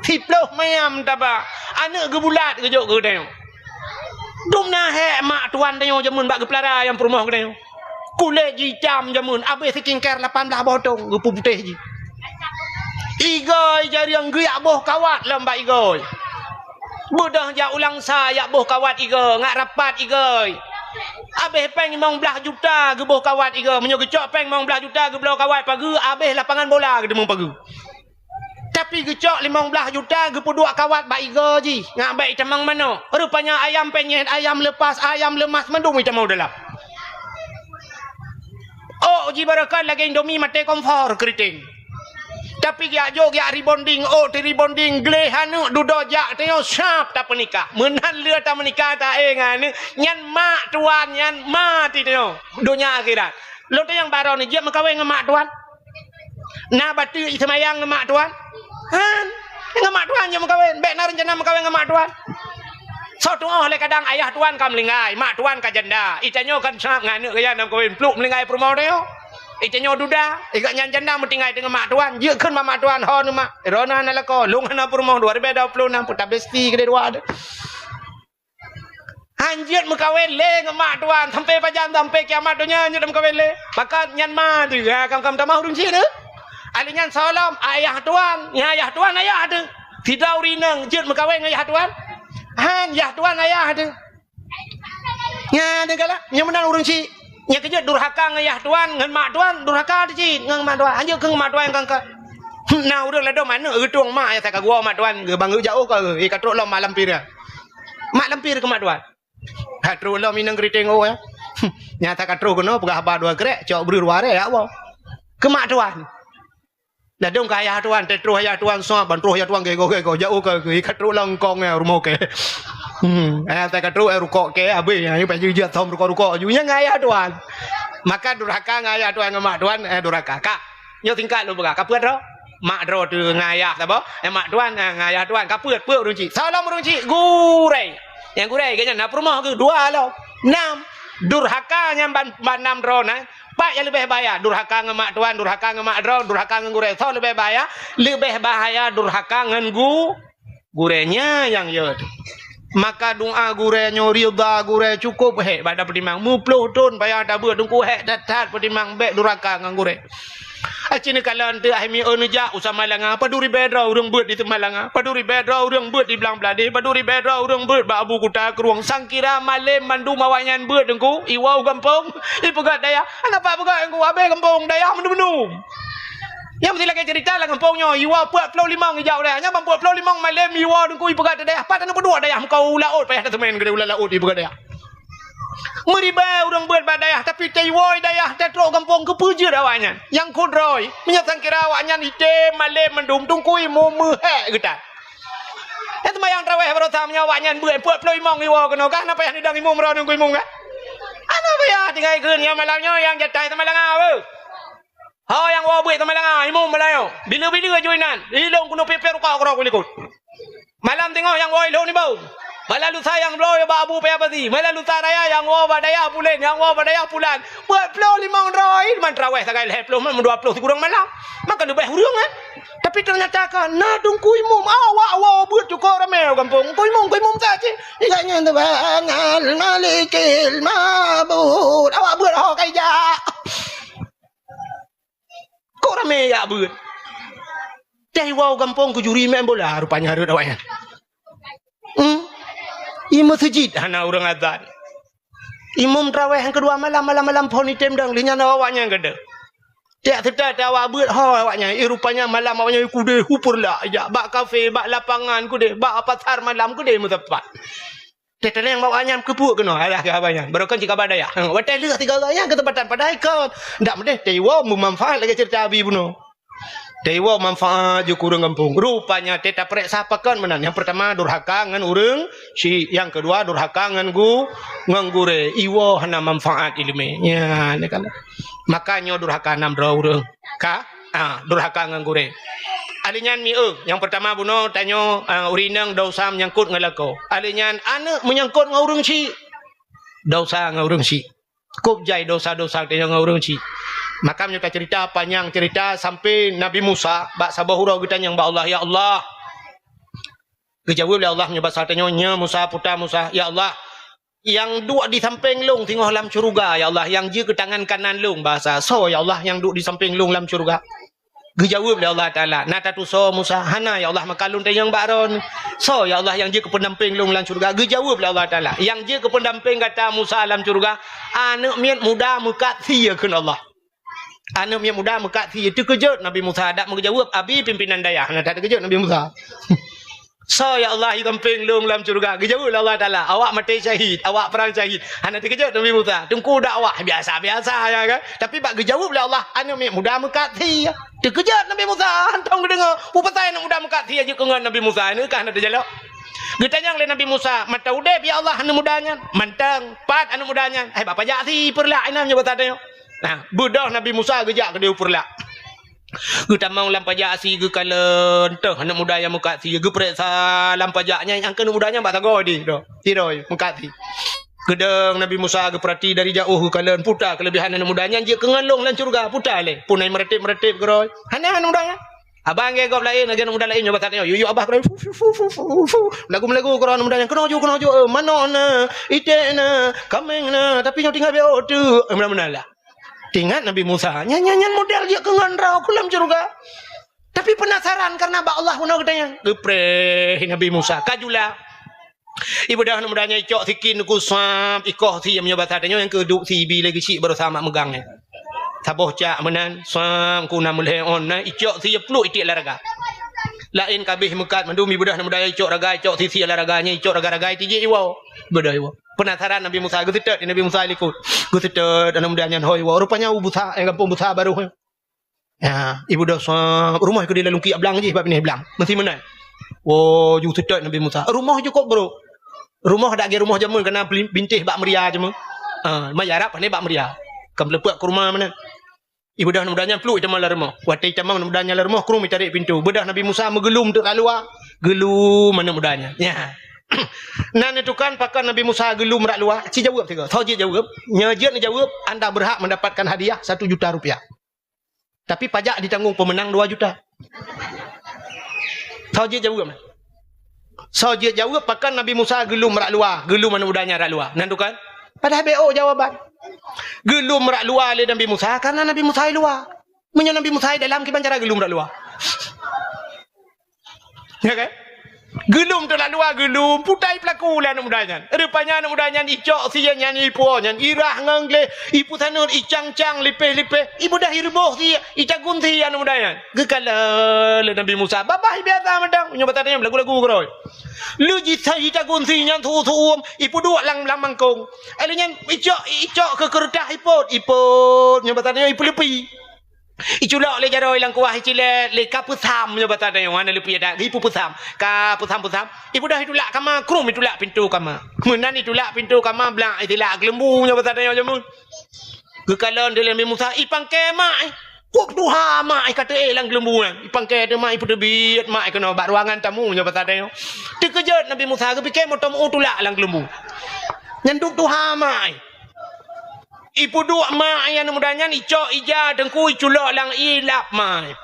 Siploh mayam taba, aneuk geuh bulat geujok keu geutanyoe. Dum na hék mak tuan tanyoe jameun bak geupeulara nyang peurumoh geutanyoe. Kulét jih itam jameun, abéh skincare lapan blaih boh thôn geupeu putéh jih. Igoe jareung geujak boh kawat lom bak igoe. Beudôh jak u Langsa jak boh kawat igoe, ngat rapat igoe. Abéh péng limong blaih juta geuboh kawat igoe. Meunyoe geucok péng limong blaih juta geubloe kawat pageue, abéh lapangan bola geuteumeung pageue. Tapi geucok limong blaih juta geupeuduek kawat bak igoe jih, ngat bèk itamong manok. Rupanya ayam penyet, ayam lepas, ayam lemas mandum itamong dalam. Ôk jih barokon lagèe Indomie maté kompor keuriteng. Tapi geujak jok, geujak rebonding, oh, teurebonding, gleh aneuk dudoe jak, tanyoe sab tapeunikah. Meunan lheueh tameunikah, taéh ngon aneuk, nyan mak tuan, nyan ma tanyoe, donya akhirat. Lôn tanyong baroe nyoe, jeuet meukawen ngon mak tuan? Na bateuk seumayang ngon mak tuan? Han. Ngon mak tuan jeuet meukawen. Bèk na reuncana meukawen ngon mak tuan. Soe tu'oh lé kadang ayah tuan ka meuninggai, mak tuan ka janda. Itanyoe kan sab ngon aneuk gaya na meukawen, pluek meuninggai peurumoh tanyoe. Itanyoe duda, i gobnyan janda meutinggai teungoh mak tuan. Jeuet kheun bak mak tuan, "Ho neuh mak, droeneuh hana lakoe, lôn hana peurumoh, dua ribèe dua ploh nam, peue tabesti keudeh dua." Han jeuet meukawen lé ngon mak tuan, sampoe pajan, sampoe kiamat donya jeuet meukawen lé. Maka nyan ma teuh, ha, kam-kam tamah ureueng chik teuh. Ahli nyan soe lom, ayah tuan, nyan ayah tuan ayah teuh. Sidroe ureueng inong jeuet meukawen ngon ayah tuan. Han, yah tuan ayah teuh. Nyan teuh galak, nyan meunan ureueng chik. Nyan keujeuet durhaka ngon yah tuan, ngon mak tuan, durhaka teuh cit ngon mak tuan. Han jeuet keu ngon mak tuan nyang ka. Na ureueng ladôm aneuk geutueng mak, nyang ka geuwoe mak tuan, geubang geujaoh ka, eh, ka trok lom mak lampir. Mak lampir keu mak tuan. Ka trok lom inong keuriteng, oh, ya. Nyang ka trok keunoe peugah haba dua krek, cok breueh dua rek, ya Allah. Keu mak tuan. Ladôm keu ayah tuan, teutroh ayah tuan sab, ban troh ayah tuan gego-gego, jaoh ka, ka trok lam kong, ya, rumoh ke. Hmm, ayah tuan ka trok, eh, rukok ke, habéh, ya, pajoh jeuet thom rukok-rukok ju, nyan ngon ayah tuan. Maka durhaka ngon ayah tuan ngon mak tuan, eh, durhaka. Ka. Nyoe singkat lôn peugah, ka peuet droe? Mak droe teuh ngon ayah saboh? Eh, mak tuan, eh, ngon ayah tuan, ka peuet, peuet ureueng chik. Soe lom ureueng chik, gurèe. Nyang gurèe, gobnyan na peurumoh keu dua lom. Nam. Durhaka nyan ban, ban nam droe na. Pat nyang leubeh bahaya? Durhaka ngon mak tuan, durhaka ngon mak droe, durhaka ngon gurèe. Soe leubeh bahaya? Leubeh bahaya durhaka ngon gu-, gurèe, nyan nyang yo teuh. Maka doa gurèe nyoe, ridha gurèe cukôp hék bak tapeutimang. Meuploh thon payah tabeuet teungku, hék that-that peutimang, bèk durhaka ngon gurèe. Aci neukalon teuh, hai mieu neujak u Samalanga, padum ribèe droe ureueng beuet di Samalanga, padum ribèe droe ureueng beuet di Blang Bladeh, padum ribèe droe ureueng beuet bak Abu Kuta Krueng. Sangkira malém mandum awaknyan beuet teungku, iwoe u gampông, ipeugöt dayah. Hana pat peugöt teungku, abéh gampông, dayah mandum-mandum. Nyang meusti lagèe ceurita lam gampông nyoe, iwoe peuet ploh limong ijak u dayah. Nyan ban peuet ploh limong malém iwoe teungku ipeugöt dayah. Pat taneuk peuduek dayah, meukawen u laôt payah taseumén keudéh u laôt ipeugöt dayah. Meuribèe ureueng beuet bak dayah, tapi teuiwoe dayah, tatrok gampông, keupeue jeuet awaknyan? Nyang kheun droe, meunyoe sangkira awaknyan item malém mandum, teungku imum meuhék geutan. Nyang seumayang tarawèh baroesa meunyoe awaknyan beuet peuet ploh limong iwoe keunoe, ka hana payah neudong imum droe teungku imum ka? Hana payah, tinggai kheun nyang malam nyoe nyang jatah Samalanga beuh. Ho nyang woe beuet Samalanga, imum Meulayu. Bila-bila aju inan, ilôn keuneuk pipéh rukok keudroe likot. Malam teungoh nyang woe ilôn nibak. Malam lusa nyang bloe bak Abu Paya Pasi. Malam lusa raya nyang woe bak dayah pulan, nyang woe bak dayah pulan. Peuet ploh limong droe, man tarawèh sagai lhèe ploh, man dua ploh sikureueng malam. Maka leubeh ureueng kan. Tapi teunyata ka na teungku imum, awak woe beuet cukôp ramé gampông. Teungku imum, teungku imum sa cit. Ingat nyan teuh, Malikil Mabud. Awak beuet ho ka ijak. Kok ramé jak beuet? Teuiwoe gampông keujuri main bola rupanya rhot awaknyan. Hmm? I meuseujid hana ureueng azan. Imum tarawèh nyang keudua malam, malam-malam phon item dong, lheueh nyan awaknyan keudeh. Tiak seutôt awak beuet ho awaknyan, i rupanya malam awaknyan keudeh u Peureulak ijak, bak kafe, bak lapangan keudeh, bak pasar malam keudeh meusapat. Teuteuleng bak awaknyan keupeue keunoe, alah keu haba nyan. Barokon cit kaba dayah. Watèe lheueh sigoe nyan keuseumpatan padahai kon. Ndak meudeh teuiwoe meumanfaat lagèe ceurita Abi bunoe. Teuiwoe manfaat ju keu ureueng gampông. Rupanya teuta pareksa pakon meunan. Nyang peurtama durhaka ngon ureueng chik, nyang keudua durhaka ngon gu-, ngon gurèe. Iwoe hana manfaat ileumèe. Nyan kan. Maka nyoe durhaka nam droe ureueng. Ka? Ah, durhaka ngon gurèe. Ahli nyan mieu, nyang peurtama bunoe tanyoe, ah, ureueng inong desya meunyangkot ngon lakoe. Ahli nyan aneuk meunyangkot ngon ureueng chik. Desya ngon ureueng chik. Kôb jai desya-desya tanyoe ngon ureueng chik. Maka meunyoe taceurita panyang ceurita sampai Nabi Musa bak saboh uroe geutanyong bak Allah, "Ya Allah." Geujaweueb lé Allah meunyoe basa tanyoe, "Nyoe Musa, puta Musa, ya Allah, nyang duek di sampéng lôn singoh lam syeuruga, ya Allah, nyang jeuet keu tangan kanan lôn." Basa, "Soe, ya Allah, nyang duek di sampéng lôn lam syeuruga?" Geujaweueb lé Allah Taala, "Na tatusoe Musa?" "Hana, ya Allah, maka lôn tanyong bak droeneuh." "Soe, ya Allah, nyang jeuet keu peundampéng lôn lam syeuruga?" Geujaweueb lé Allah Taala, "Nyang jeuet keu peundampéng gata Musa lam syeuruga, aneuk miet muda meukat sie," kheun Allah. Aneuk miet muda meukat sie. Teukeujot Nabi Musa, dak meugeujaweueb, "Abi pimpinan dayah." Hana teukeujot Nabi Musa. "Soe, ya Allah, i sampéng lôn lam syeuruga?" Geujaweueb lé Allah Taala, "Awak maté syahid, awak prang syahid." Hana teukeujot Nabi Musa. Teungku dakwah biasa-biasa, ya kan? Tapi bak geujaweueb lé Allah, aneuk miet muda meukat sie. Teukeujot Nabi Musa, hantom geudeungoe, peue pasai aneuk muda meukat sie jeuet keu ngon Nabi Musa, nyoe ka hana teujalok. Geutanyong lé Nabi Musa, "Mantong udeb, ya Allah, aneuk muda nyan?" "Mantong." "Pat aneuk muda nyan?" "Hai, bak pajak sie, peureulak inan nyoe bak tanyoe." Nah, beudôh Nabi Musa geujak keudéh u Peureulak. Geutamong lam pajak sie, geukalon, toh aneuk muda nyang meukat sie, geupeuriksa lam pajak nyan, nyang keu aneuk muda nyan bak sagoe deh, doh. Sidroe meukat sie. Geudong Nabi Musa geupeurati dari jauh, geukalon, peue ta keuleubihan aneuk muda nyan jeuet keu ngon lôn lam syeuruga, peue ta lé? Peue na meureutéb-meureutéb keudroe? Hana aneuk muda nyan. Abang lagèe gob laén, lagèe aneuk muda laén nyoe bak tanyoe, yue-yue abah keudroe, fu, fu, fu, fu, fu, fu. Lagu meulagu keudroe aneuk muda nyan, "Keunoe ju, keunoe ju, eh, manok na, iték na, tapi nyoe tinggai beu teuk." Eh, meunan-meunan lah. Teuingat Nabi Musa, nyan, nyan, nyan model jeuet keu ngon droe keu lam syeuruga. Tapi peunasaran kareuna bak Allah bunoe geutanyoe. Geupreh Nabi Musa, ka jula. Ibeudôh aneuk muda nyan icok sikin ku sab, ikoh sie meunyoe basa tanyoe nyang keu duek sie bi lé geuchik baroe samak meugang nyan. Saboh cak meunan, sab ku na meulhèe ôn na, icok sie pluek itiek lam raga. Laén ka abéh meukat mandum, ibeudôh aneuk muda nyan icok raga, icok sie-sie lam raga nyan, icok raga-raga, itiek iwoe. Ibeudôh iwoe. Peunasaran Nabi Musa, geuseutôt Nabi Musa likot. Geuseutôt aneuk muda nyan hôi iwoe. Rupanya u Busa, eh, gampông Busa barôh nyan. Ya, ibeudôh sab, rumoh keudéh lam lungkiek blang jih bak binéh blang. Meusi meunan. Woe, ju seutôt Nabi Musa. Rumoh jukôb brôk. Rumoh dak lagèe rumoh jameun, ka na bli-, bintéh bak meuria jameun. Ha, ma Arab pane bak meuria. Ka meuleupot keu rumoh meunan. Ibeudôh aneuk muda nyan pluek iteumé lam rumoh. Watèe itamong aneuk muda nyan lam rumoh, krueng itarek pintoe. Beudôh Nabi Musa meugeulom teuk lam luwa. Geulom aneuk muda nyan. Ya. Na neutukan pakon Nabi Musa geulom rot luwa. Ci jaweueb sigoe. Soe jeuet jaweueb? Nyoe jeuet neujaweueb, anda berhak mendapatkan hadiah satu juta rupiah. Tapi pajak ditanggung pemenang dua juta. Soe jeuet jaweueb? Soe jeuet jaweueb pakon Nabi Musa geulom rot luwa, geulom aneuk muda nyan rot luwa? Na neutukan? Padahai beu jawaban. Geulom rot luwa lé Nabi Musa karena Nabi Musa i luwa. Meunyoe Nabi Musa i dalam, kiban cara geulom rot luwa? Ya kan? Geulom teuk lam luwa, geulom, peue ta ipeulaku lé aneuk muda nyan. Rupanya aneuk muda nyan icok sie nyan, ipuwoe nyan, irah ngon gleh, ipeusaneut, icang-cang, lipéh-lipéh, ibeudôh iruboh sie, itagun sie aneuk muda nyan. Geukalon lé Nabi Musa, babah biasa mantong, nyoe basa tanyoe meulagu-lagu keudroe. Lheueh jisai itagun sie nyan, su-su uem, ipeuduek lam, lam mangkông. Lheueh nyan icok, icok keu keureutah ipot, ipot, nyoe basa tanyoe ipeuleupi. Iculok lé jaroe lam kuah, icilét lé, ka peusam nyoe basa tanyoe, hana leupie that, ipeupeusam. Ka peusam-peusam, ibeudôh itulak kama, krueng itulak pintoe kama. Meunan itulak pintoe kama, blang itilak keuleumbu nyoe basa tanyoe jameun. Geukalon lé Nabi Musa, ipangke mak, eh. Kok tuha mak, eh, ka teuék lam keuleumbu nyan. Ipangke teuma, ipeuteubiet mak, eh, keunoe bak ruangan tamu nyoe basa tanyoe. Teukeujot Nabi Musa, geupike meuteumèe tulak lam keuleumbu. Nyan duek tuha mak, eh. Ipeuduek mak aneuk muda nyan, icok ija teungku, iculok lam ié, ilap mak.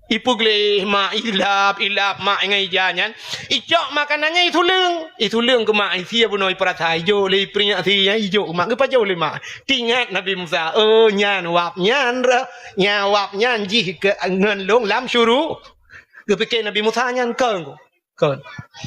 Ipeugleh mak, ilap, ilap mak ngon ija nyan. Icok makanan nyan, isuleueng. Isuleueng keu mak, isie bunoe, ipeurasa, ijok lé, ipeuringat sie, ijok keu mak, geupajoh lé mak. Teuingat Nabi Musa, "Oh, nyan wab nyan reuh, nyan wab nyan jih keu ngon lôn lam syuru-." Geupike Nabi Musa nyan kon. Kon.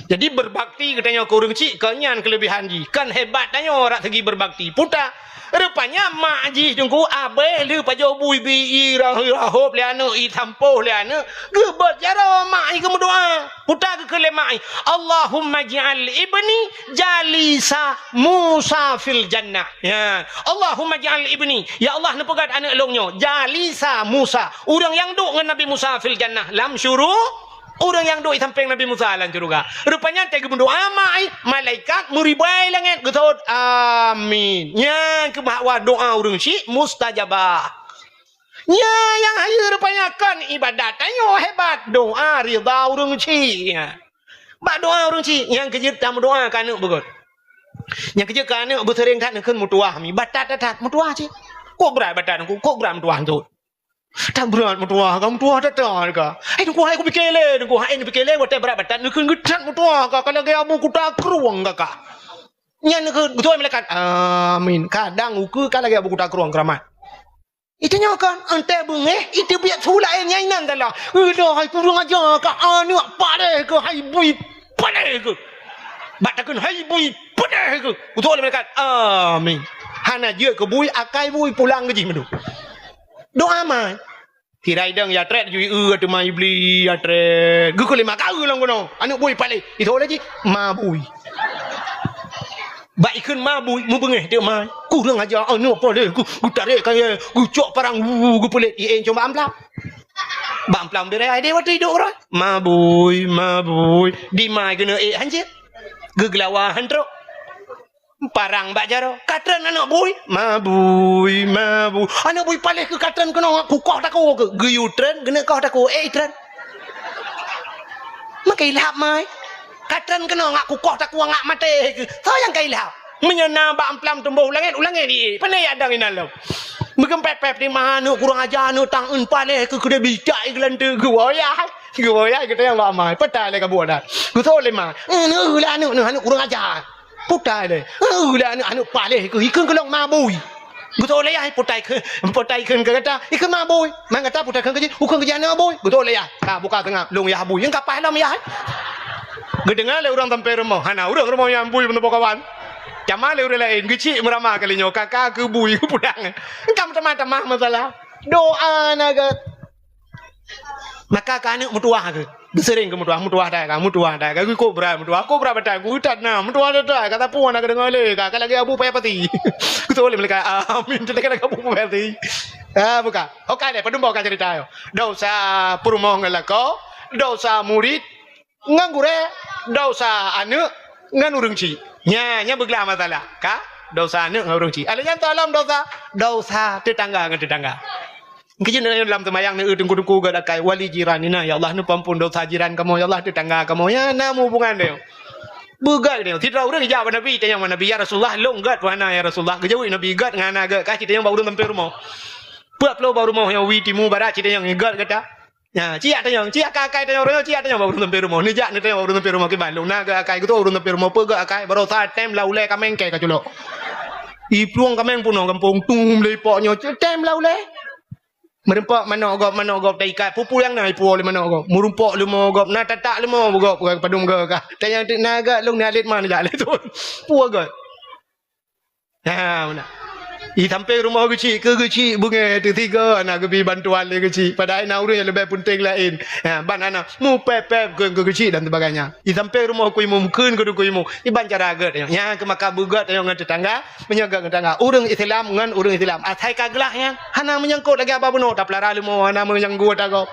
Jadi, berbakti geutanyoe keu ureueng chik, kon nyan keuleubihan jih. Kon hebat tanyoe rot segi berbakti. Peue ta? Rupanya mak jih teungku abéh lheueh pajoh bui bi, i ra-, i rahop lé aneuk, isampoh lé aneuk, geubeuet jaroe mak jih geumeudoa. Peue ta geukheun lé mak jih, "Allahumma ij'al ibni jalisa Musa fil jannah." Ya. "Allahumma ij'al ibni," ya Allah, neupeugét aneuk lôn nyoe, "jalisa Musa," ureueng nyang duek ngon Nabi Musa, "fil jannah," lam syuru-, Ureueng nyang duek di sampéng Nabi Musa lam syeuruga. Rupanya watèe geumeudoa mak, malaikat meuribai langét geuseuôt, "Amin." Nyan keuh bahwa doa ureueng chik mustajabah. Nyan nyang hayeue rupanya kon ibadat tanyoe hebat, doa ridha ureueng chik nyan. Bak doa ureueng chik, nyang keujeuet tameudoa keu aneuk beugöt. Nyang keujeuet keu aneuk beuseuréng that neukheun meutuwah mi, batat that meutuwah cit. Kok brat batat, kok brat meutuwah cit. That brat meutuwah ka, meutuwah that-that ka. Hai Teungku, hai kupike lé, Teungku, hai nipike lé, watèe brat batat neukheun geuh that meutuwah ka, ka lagèe abu kuta krueng ka, ka. Nyan neukheun, beutôi malaikat. Amin. Kadang ukeue ka lagèe abu kuta krueng keuramat. Itu nyoe kan, entèe beungéh, itu biet su laén nyang inan tala. Udah hai kurang aja ka, aneuk paléh keuh, hai bui paléh keuh. Bak takheun hai bui paléh keuh. Beutôi malaikat. Amin. Hana jeuet keu bui, akai bui pulang keu jih meudeh. Doa mai. Tirai dong ya trét ju ieu teuma iblis ya trét. Geukheun lé mak ka eu lam keunoe. Aneuk bui paléh. Itu lé jih ma bui. Bak ikheun ma bui, meubeungéh teuk ma. Kurang aja aneuk paléh, geu-, geutarek kayèe, geucok parang, wu, geupeulet, i éng cuma amplop. Bak amplam biraya deh watèe iduek uroe. Mabui, mabui. Dimai keuneuk ék hanjeuet. Geugeulawa han trok. Parang bak jaroe. Ka treun aneuk bui. Mabui, mabui. Aneuk bui paléh keu ka treun keunoe kukoh takue keu. Geuyue treun, keuneuk koh takue. Ék treun. Maka ilhab mai. Ka treun keunoe ngak kukoh takue ngak maté keu. Soe nyang ka ilhab? Meunyoe na bak amplam tumboh u langét, u langét ie. Pane ya dang inan lom. Meugeumpép-pép di ma aneuk kurang aja aneuk tang eun paléh keu keudeh bicak i geulanteue geuwoe ya. Geuwoe ya geutanyong bak ma. Peue ta lé kabuet dah. Geutho lé ma. Euneuh lé aneuk neuh aneuk kurang aja. Peue ta lé. Euneuh lé aneuk aneuk paléh keu ikheun keu lông ma bui. Geutho lé ya peue ta ikheun, peue ta ikheun keu gata. Ikheun ma bui. Man gata peue ta kheun keu jih, ukheun keu jih aneuk bui. Geutho lé ya. Ka buka teungoh lông ya bui. Nyang ka paih lom ya. Geudeungoe lé ureueng sampoe rumoh. Hana ureueng rumoh nyang bui meuneuboh kawan. Cama lé ureueng laén geuchik meurama kali nyoe kaka keu bui keu pudang. Engka meutamah-tamah masalah. Doa na gét. Maka ka aneuk meutuwah gét. Geusereng keu meutuwah, meutuwah dai ka, meutuwah dai ka. Geu kobra meutuwah, kobra batai geu that na, meutuwah that ka sapeue na geudeungoe lé ka, ka lagèe Abu Paya Pati. Geutoh lé malaikat, amin. Teudeungoe lagèe Abu Paya Pati. Ah, buka. Oke deh, padum boh ka cerita yo. Dosa peurumoh ngon lakoe, dosa murit, ngon gurée, dosa aneuk ngon ureueng chik. Nya, nya beuglah masalah, ka? Dosa aneuk ngon ureueng chik. Alèh nyan tolom dosa, dosa tetangga ngon tetangga. Keujeuet lam teumayang neu teungku-teungku gét akai wali jiran ina, ya Allah, neupeuampon dosa jiran kamoe, ya Allah, tetangga kamoe. Ya, na hubungan nyoe. Beugét nyoe. Sidroe ureueng ijak bak Nabi, tanyong bak Nabi, "Ya Rasulullah, lôn gét peue hana ya Rasulullah?" Geujaweueb Nabi, "Gét ngon hana gét, ka cit tanyong bak ureueng sampoe rumoh." Peuet ploh bak rumoh nyoe, wie, timu, barat, cit tanyong gét gata. Nya, ciyak tanyong, ciyak akai-akai tanyong, ureueng ciyak tanyong bak ureueng sampoe rumoh. Neujak neutanyong bak ureueng sampoe rumoh kiban lôn na gét akai, geutoh ureueng sampoe rumoh peugét akai, barosa tem lam ulèe kaméng kèe ka culok. Iplueng kaméng peunoh gampông, tum lé ipok nyoe, tem lam ulèe. Meureumpok manok gob, manok gob taikat, peue-peue nyang na ipuwoe lé manok gob. Meureumpok leumo gob, na tatak leumo gob, padum gob kah. Tanyong teuk na gét lôn ni alet ma neujak lé thon. Peue gét. Ha, meunan. I sampoe rumoh geuchik keu geuchik beungèh teuh sigoe na geubi bantuan lé geuchik. Padahai na ureueng nyang leubeh peunteng laén. Ha, ban hana mupép-pép keu, keu geuchik dan sebagainya. I sampoe rumoh Teungku Imum kheun keu Teungku Imum. Iban cara gét nyoe. Nyan keuh maka beugét nyoe ngon tetangga, meunyoe gét ngon tetangga. Ureueng Islam ngon ureueng Islam. Asai ka glah nyan. Hana meunyangkot lagèe haba bunoe tapeulara leumo, hana meunyangkot tagoe.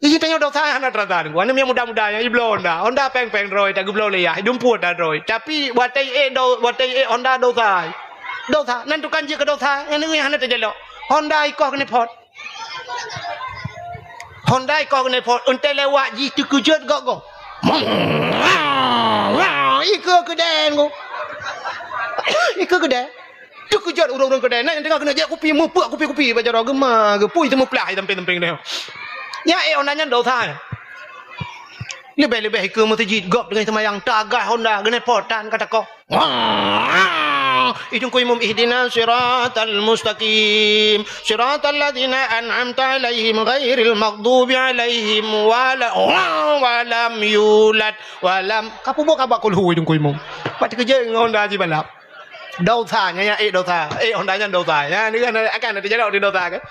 Ih, tanyoe dosa hana teurasa Teungku. Aneuk miet muda-muda nyang ibloe Honda. Honda péng-péng droe, tageubloe lé yah, idum pue ta droe. Tapi watèe ék do, watèe ék Honda dosa. Dosa, nan tukang jeuet keu dosa, nyan ureueng hana teujalok. Honda ikoh keuneuk phot. Honda ikoh keuneuk phot, euntée lewat jih teukeujot gob-gob. Ikeue keudè Teungku. Ikeue keudè. Teukeujot ureueng-ureueng keudè, na nyang teungoh keuneuk jép kupi, meupeuek kupi-kupi bak jaroe geuma, geupui teumeuplah i sampéng-sampéng nyoe. Nyan ék Honda nyan dosa. Leubeh-leubeh ikeue meuseujid gob teungoh seumayang, tagah Honda geuneuk phot tan ka takoh. Wah! I Teungku Imum, "Ihdinas siratal mustaqim, siratal ladzina an'amta 'alaihim ghairil maghdubi 'alaihim wala-, wa-, walam yulad, walam," ka peubuet ka bak kulhu i Teungku Imum. Pat teukeujot ngon Honda jibalap. Dosa, nyan, nyan ék dosa. Ék Honda nyan dosa. Nyan, nyan, akan teujalok di dosa kan?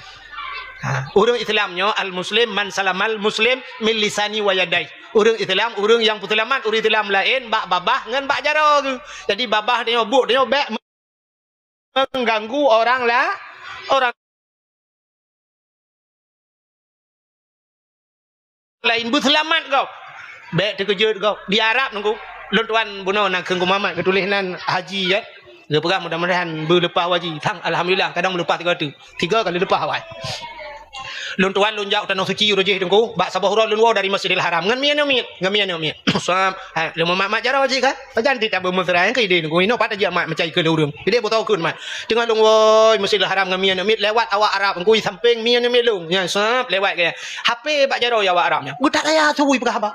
Ha, ureueng Islam nyoe, al-muslim man salamal muslim min lisani wa yadai. Ureueng Islam, ureueng nyang peuseulamat ureueng Islam laén bak babah ngon bak jaroe geuh. Jadi babah tanyoe, buet tanyoe bèk mengganggu orang la-, orang laén beuseulamat gob. Bèk teukeujot gob. Di Arab Teungku, lôn tuan bunoe na kheun Teungku Muhammad geutuléh nan haji, ya. Geupeugah mudah-mudahan beuleupah haji. Sang, alhamdulillah, kadang beuleupah tiga tu. Tiga kali leupah awai. Lôn tuan lôn jak u Tanoh Suci uroe jéh Teungku, bak saboh uroe lôn woe dari Masjidil Haram. Ngon miet-miet, ngon miet-miet. Sab, hai, lôn mat-mat jaroe jih kan. Pajan ti tabeumeuseurah nyang keu idéh Teungku. Inoe pat tajak mat macai keu lôn ureueng. Idéh beutoe kheun mat. Teungoh lôn woe Masjidil Haram ngon miet-miet lewat awak Arab Teungku i sampéng miet-miet lôn. Nyan sab lewat gaya. H P bak jaroe awak Arab nyan. Geutak raya asui peugah haba.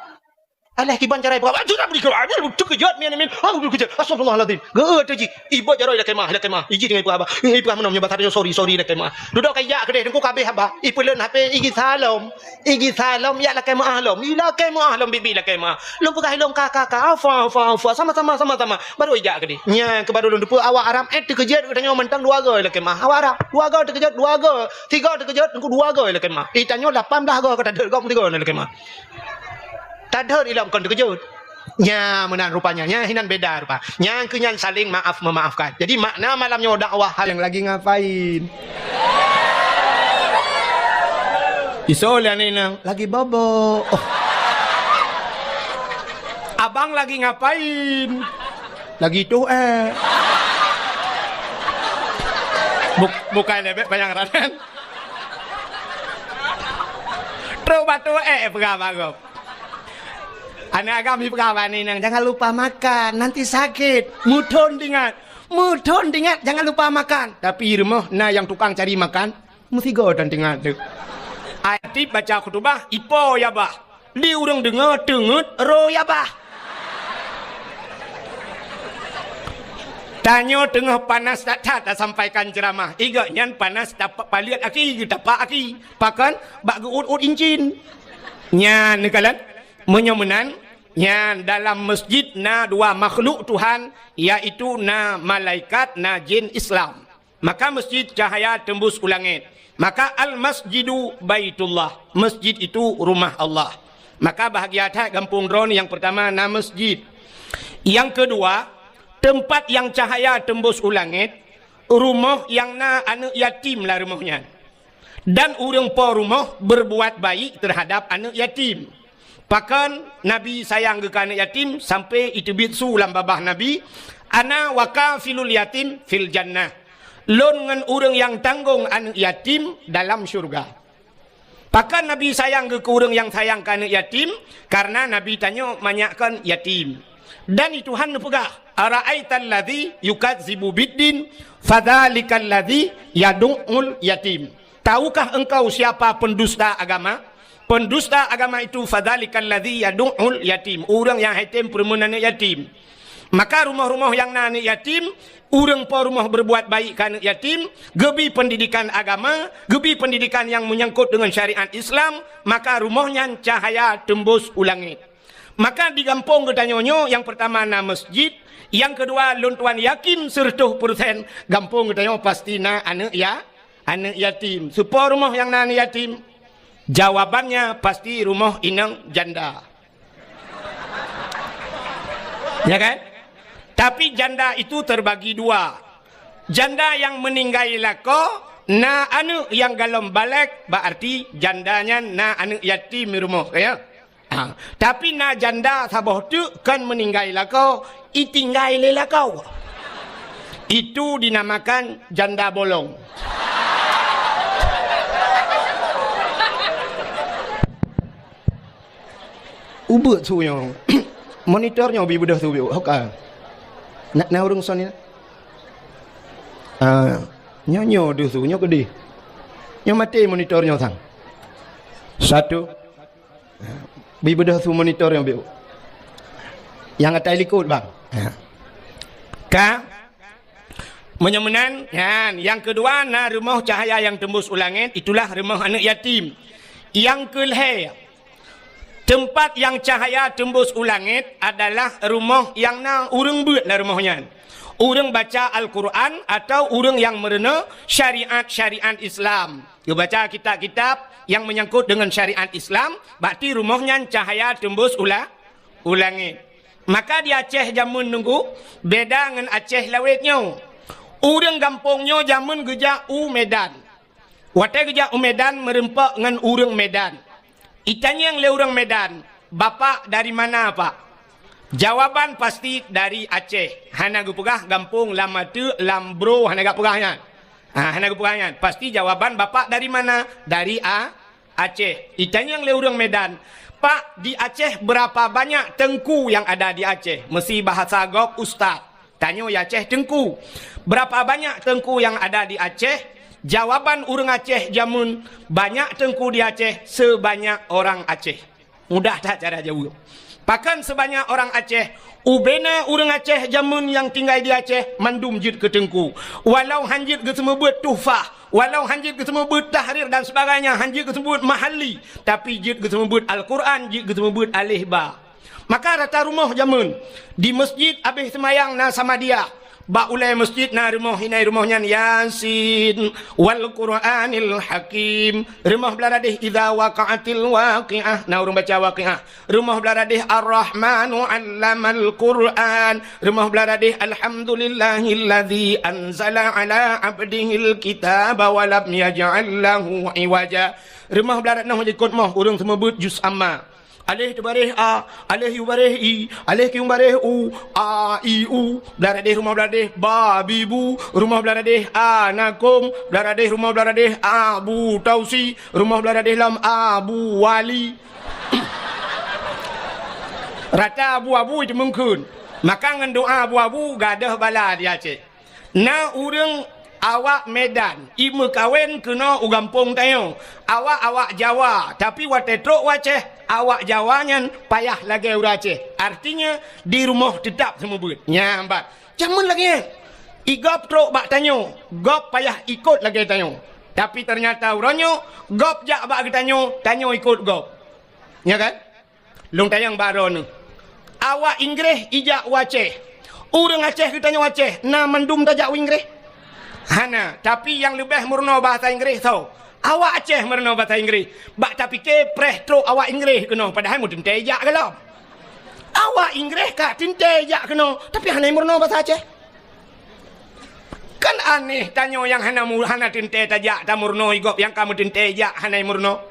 Alah kiban cara ipeugah, "Ah, sudah beri ke, ah, teukeujot miet-miet. Ah, teukeujot. Astagfirullahalazim." Geu teuji. Iba jaroe lakèe meu'ah, lakèe meu'ah. Iji teungoh ipeugah haba. Ipeugah meunoe nyoe basa tanyoe sorry, sorry lakèe meu'ah. Dudoe ka ijak keudéh Teungku ka abéh haba. Ipeulon H P igi salom. Igi salom ya lakèe meu'ah lom. I lakèe meu'ah lom bibi lakèe meu'ah. Lôn peugah ilôn ka, ka, ka. Afwa, afwa, afwa. Sama-sama, sama-sama. Baru ijak keudéh. Nyan keuh baru lôn teupeue awak Arab, eh, teukeujot geutanyoe mantong dua goe lakèe meu'ah. Awak Arab, dua goe teukeujot, dua goe. Tiga teukeujot, Teungku dua goe lakèe meu'ah. Itanyoe lapan blah goe ka tadhôt gob tiga lakèe meu'ah. Tadhôt ilom kon teukeujot. Nya meunan rupanya. Nya hinan beda rupa. Nyang keu nyan saling maaf memaafkan. Jadi makna malam nyoe dakwah hal nyang lagi ngapain? Isoe lé aneuk inong, "Lagi bobo." Oh. "Abang lagi ngapain?" "Lagi tuh, eh." Buk-, bukai lé bèk panyang ranan. Trok bak tuh, eh, peugah bak gob. Aneuk agam jipeugah bak aneuk inong, "Jangan lupa makan, nanti sakit." Meuthon teuingat. Meuthon teuingat, "Jangan lupa makan." Tapi rumoh na nyang tukang cari makan. Meusigoe tan teuingat teuk. Ai tiep baca khutubah, ipo ya bah. Di ureueng deungoe teungeut ro ya bah. Tanyoe teungoh panas that-that tasampaikan ceuramah. Igok nyan panas tapa-, paleuet aki, geutapa aki. Pakon? Bak geuôt-ôt incin. Nyan neukalon. Meunyoe meunan, nyan dalam masjid na dua makhluk Tuhan, yaitu na malaikat, na jin Islam. Maka masjid cahaya teumbus u langét. Maka al-masjidu baitullah. Masjid itu rumah Allah. Maka bahagia that gampông droeneuh, nyang peurtama na masjid. Nyang keudua, teumpat nyang cahaya teumbus u langét, rumoh nyang na aneuk yatim lam rumoh nyan. Dan ureueng po rumoh beurbuat baik teuhadap aneuk yatim. Pakon Nabi sayang geuh keu aneuk yatim sampoe iteubiet su lam babah Nabi, "Ana wa kafilul yatim fil jannah." Lôn ngon ureueng nyang tanggong aneuk yatim dalam syeuruga. Pakon Nabi sayang geuh keu ureueng nyang sayang keu aneuk yatim? Kareuna Nabi tanyoe manyak kon yatim. Dan di Tuhan neupeugah, "Ara'aital ladzi yukazzibu biddin, fadzalikal ladzi yadu'ul yatim." Tahukah engkau siapa pendusta agama? Pendusta agama itu, fadzalikal ladzi yadu'ul yatim, ureueng nyang han tem peureumeun aneuk yatim. Maka rumoh-rumoh nyang na aneuk yatim, ureueng po rumoh beurbuat baik keu aneuk yatim, geubri peundidikan agama, geubri peundidikan nyang meunyangkot deungon syariat Islam, maka rumoh nyan cahaya teumbus u langét. Maka di gampông geutanyoe nyoe, nyang peurtama na masjid, nyang keudua lôn tuan yakin seureutôh peureusén gampông geutanyoe pasti na aneuk ya-, aneuk yatim. Soe po rumoh nyang na aneuk yatim? Jawabannya pasti rumoh inong janda. Ya kan? Tapi janda itu terbagi dua. Janda nyang meuninggai lakoe, na aneuk nyang golom balek, bak arti janda nyan na aneuk yatim di rumoh, ya. Ha, tapi na janda saboh teuk kon meuninggai lakoe, itinggai lé lakoe. Itu dinamakan janda bolong. Ubeuet su nyoe. Monitor nyoe bi beudôh su biôh. Hoka. Nak na ureueng son ni. Ah, nyoe, nyoe deuh su, nyoe keudeh. Nyoe maté monitor nyoe sang. Satu. Bi beudôh su monitor nyoe biôh. Nyang atai likot, bang. Ka. Meunyoe meunan, nyan, nyang keudua na rumoh cahaya nyang teumbus u langét, itulah rumoh aneuk yatim. Nyang keulhèe, teumpat nyang cahaya teumbus u langét adalah rumoh nyang na ureueng beuet lam rumoh nyan. Ureueng baca Al-Quran atau ureueng nyang meurunoe syariat-syariat Islam. Geubaca kitab-kitab nyang meunyangkot deungon syariat Islam, bak ti rumoh nyan cahaya teumbus u la-, u langét. Maka di Aceh jameun nunggu beda ngon Aceh lawét nyoe. Ureueng gampông nyoe jameun geujak u Medan. Watèe geujak u Medan meureumpok ngon ureueng Medan. Itanyong lé ureueng Medan, "Bapak dari mana, Pak?" Jawaban pasti dari Aceh. Hana geupeugah gampông lam ateuk, lam bro, hana geupeugah nyan. Ha, hana geupeugah nyan. Pasti jawaban, "Bapak dari mana?" "Dari A-, Aceh." Itanyong lé ureueng Medan, "Pak, di Aceh berapa banyak teungku yang ada di Aceh?" Meusi bahasa gob ustaz. Tanyoe di Aceh teungku. "Berapa banyak teungku yang ada di Aceh?" Jawaban ureueng Aceh jameun, "Banyak teungku di Aceh sebanyak orang Aceh." Mudah that cara jaweueb. Pakon sebanyak orang Aceh? Ubena ureueng Aceh jameun nyang tinggai di Aceh mandum jeuet keu teungku. Walau han jeuet geuseumeubeuet tuhfah, walau han jeuet geuseumeubeuet tahrir dan sebagainya, han jeuet geuseumeubeuet mahalli, tapi jeuet geuseumeubeuet Al-Quran, jeuet geuseumeubeuet aleh ba. Maka rata rumoh jameun, di masjid abéh seumayang na samadiah, Bak ulée masjid na rumoh, inan rumoh nyan Yasin, wal Qur'anil Hakim. Rumoh blah radeh Idza Waqa'atil Waqi'ah, na ureuëng baca Waqi'ah. Rumoh blah radeh Ar-Rahmanu 'Allamal Qur'an. Rumoh blah radeh Alhamdulillahilladzi anzala 'ala 'abdihil kitaba wa lam yaj'al lahu 'iwaja. Rumoh blah radeh, nyoe jikot moh ureuëng seumeubeuet juz amma. Aleh teubareh a, aleh yu bareh i, aleh kiyueng bareh u, a, i, u. Blah radeh rumoh blah radeh ba, bi, bu. Rumoh blah radeh a, na kong. Blah radeh rumoh blah radeh a, bu, tausi. Rumoh blah radeh lam a, bu, wali. Rata abu-abu itu mungkin. Maka ngon doa abu-abu gadôh bala di Aceh. Na ureuëng awak Medan, imeukawen keunoe u gampông tanyoe. Awak-awak Jawa, tapi watée trok u Aceh, awak Jawa nyan payah lagée ureuëng Aceh. Artinya, di rumoh teutap seumeubeuet. Nyan bat. Jameun lagée nyan. I gob trok bak tanyoe, gob payah ikot lagée tanyoe. Tapi teunyata uroe nyoe, gob jak bak geutanyoe, tanyoe ikot gob. Nya kan? Lôn tanyong bak droeneuh. Awak Inggréh ijak u Aceh. Ureuëng Aceh geutanyoe Aceh, na mandum tajak u Inggréh? Hana, tapi nyang leubeh meurunoe bahasa Inggréh soe? Awak Aceh meurunoe bahasa Inggréh. Bak tapike preh trok awak Inggréh keunoe, padahai meuteuntée ijak gohlom. Awak Inggréh ka teuntée ijak keunoe, tapi hana meurunoe bahasa Aceh. Kan aneh, tanyoe nyang hana mu-, hana teuntée tajak tameurunoe, i gob nyang ka meuteuntée ijak hana meurunoe.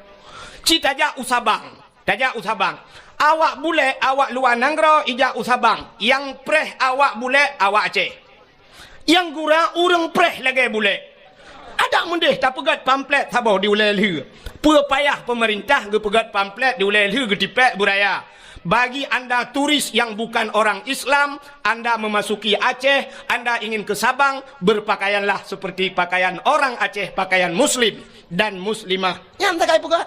Ci tajak u Sabang. Tajak u Sabang. Awak bulek, awak luwa nanggroe ijak u Sabang. Nyang preh awak bulek, awak Aceh. Nyang gura ureuëng preh lagée bulek. Adak meudeh tapeugét pamflet saboh di ulée lheueh. Peue payah peumeurintah geupeugét pamflet di ulée lheueh geutipék beuraya. Bagi anda turis yang bukan orang Islam, anda memasuki Aceh, anda ingin ke Sabang, berpakaianlah seperti pakaian orang Aceh, pakaian muslim dan muslimah. Nyan sagai peugét.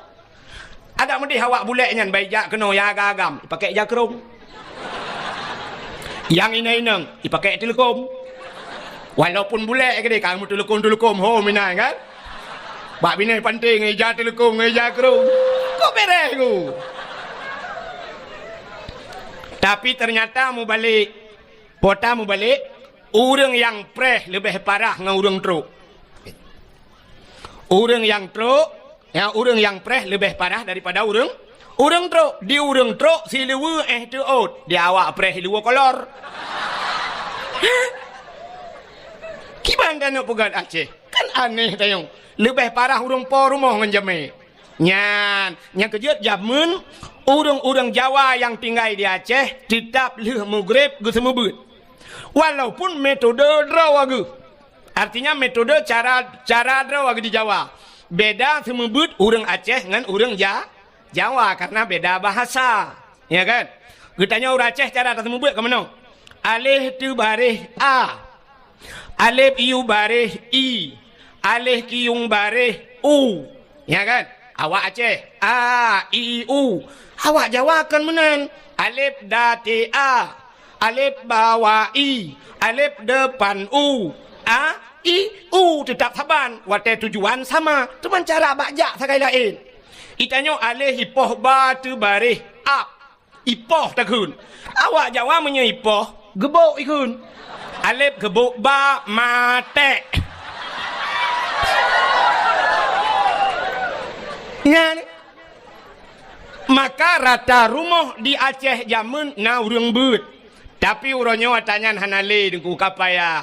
Adak meudeh awak bulek nyan bai jak keunoe nyang agam-agam, ipakék jakrong. Nyang inong-inong, ipakék teuleukom. Walaupun bulek keudeh ka meuteuleukom-teuleukom ho meunan kan. Bak binéh panté ngon ija teuleukom ngon ija krong. Kok bereh ku? Tapi teunyata mubalek, pota mubalek, ureuëng nyang preh leubeh parah ngon ureuëng trok. Ureuëng nyang trok, ya, ureuëng nyang preh leubeh parah daripada ureuëng, ureuëng trok. Di ureuëng trok siluweue éh teuôt, di awak preh siluweue kolor. Kiban tanyoe peugét Aceh? Kan aneh tanyoe. Leubeh parah ureuëng po rumoh ngon jamé. Nyan, nyang keujeuet jameun ureuëng-ureuëng Jawa nyang tinggai di Aceh teutap lheueh mugreb geuseumeubeuet. Walaupun metode droe geuh. Artinya metode cara, cara droe geuh di Jawa. Beda seumeubeuet ureuëng Aceh ngon ureuëng Ja-, Jawa karena beda bahasa. Ya kan? Geutanyoe ureuëng Aceh cara taseumeubeuet ka meunoe. Aleh teubareh a. Alef yu bareh i. Aleh kiyueng bareh u. Ya kan? Awak Aceh, a, i, u. Awak Jawa kon meunan. Alef da te a. Alef ba wa i. Alef depan u. A, i, u teutap saban. Watée tujuan sama, teuma cara bak jak sagai laén. Itanyoe aleh ipoh ba teubareh ap. Ipoh takheun. Awak Jawa meunyoe ipoh, geubok ikheun. Alef geubok ba matek. Nyan. Maka rata rumoh di Aceh jameun na ureuëng beuet. Tapi uroe nyoe ata nyan hana lé Teungku, ka payah.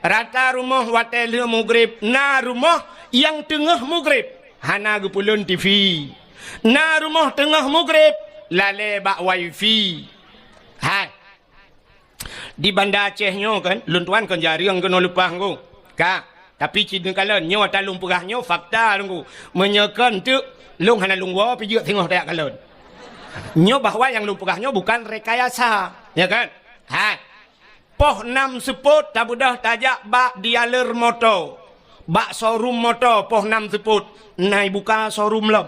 Rata rumoh watée lheueh mugreb, na rumoh nyang teungoh mugreb hana geupeulon T V. Na rumoh teungoh mugreb lalée bak wifi. Hai. Di Banda Aceh nyoe kan, lôn tuan kon jareueng keunoe leupah ngku. Ka, tapi cit neukalon nyoe ata lôn peugah nyoe fakta ngku. Meunyoe kon teuk lôn hana lôn woe pih jeuet singoh tajak kalon. Nyoe bahwa nyang lôn peugah nyoe bukan rekayasa, ya kan? Hai. Poh nam seupôt tabeudôh tajak bak dealer moto. Bak showroom moto poh nam seupôt na ibuka showroom lom.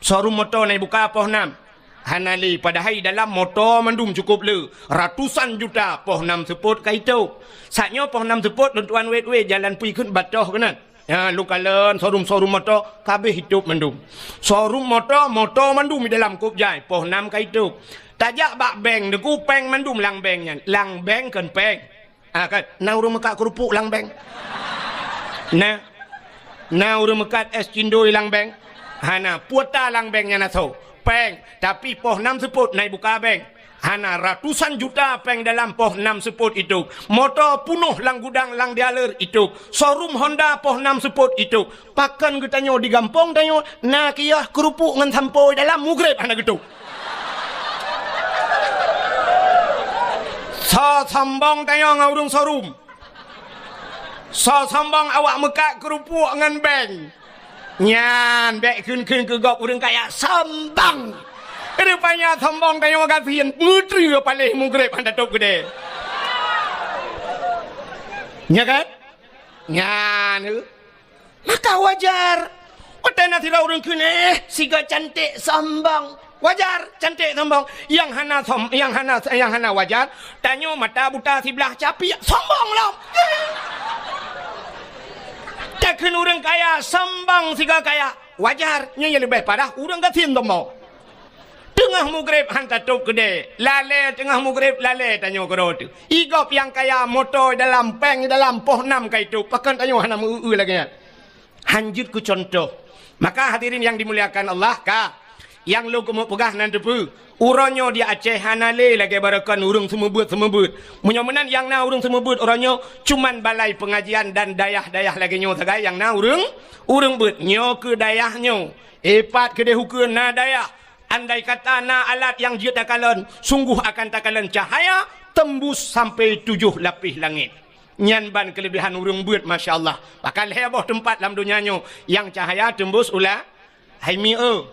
Showroom moto na ibuka poh nam. Hana lé, padahai dalam moto mandum cukôp le. Ratusan juta poh nam seupôt ka itôp. Saat nyoe poh nam seupôt lôn tuan wét-wét jalan pui kheun batoh keunan. Ya, lôn kalon showroom-showroom moto ka abéh itôp mandum. Showroom moto, moto mandum di dalam kôp jai, poh nam ka itôp. Tajak bak bank, Teungku, péng mandum lam bank nyan. Lam bank kon péng. Ah, kan? Na ureuëng meukat keurupuk lam bank? Na. Na ureuëng meukat es cindoi lam bank? Hana. Kuota lam bank nyan asoe. Péng. Tapi poh nam seupôt na ibuka bank. Hana, ratusan juta péng dalam poh nam seupôt itôb. Moto punoh lam gudang lam dealer itôb. Showroom Honda poh nam seupôt itôb. Pakon geutanyoe di gampông tanyoe na kiah keurupuk ngon sampoe dalam, mugreb hana geutôb. Soe sombong tanyoe ngon ureuëng showroom? Soe sombong awak meukat keurupuk ngon bank? Nyan bék kheun-kheun keu gob ureuëng kaya sombong. Rupanya sombong tanyoe gasien, meuteue paléh mugreb hana tôb keudè. Nya kan? Nyan, eh. Maka wajar. Watée na sidroe ureuëng kheun, "Eh, sigoe cantik sombong." Wajar, cantik sombong. Nyang hana som-, nyang hana, nyang hana wajar, tanyoe mata buta siblah capiak, sombong lom. Takheun ureuëng kaya sombong sigoe kaya. Wajar, nyan nyang leubeh parah ureuëng gasien sombong. Teungoh mugreb han tatôb keudè. Lalée teungoh mugreb, lalée tanyoe keudroe teuh. Igob nyang kaya moto dalam, péng dalam, poh nam ka itôb. Pakon tanyoe hana meu-eu lagée nyan? Han jeuet keu cuntoh. Maka hadirin nyang dimuliakan Allah, ka. Nyang lôn keumeung peugah nan teupeue. Uroe nyoe di Aceh hana lé lagée baroekon ureuëng seumeubeuet-seumeubeuet. Meunyoe meunan nyang na ureuëng seumeubeuet uroe nyoe, cuman balai peungajian dan dayah-dayah lagée nyoe sagai nyang na ureuëng, ureuëng beuet. Nyoe keu dayah nyoe. Eh, pat keudeh ukeue na dayah. Andai kata na alat nyang jeuet takalon, sunggoh akan takalon cahya teumbus sampoe tujoh lapéh langét. Nyan ban keuleubehan ureuëng beuet, masya Allah. Bahkan lhée boh teumpat lam donya nyoe nyang cahya teumbus u la-, hai mi-, eu.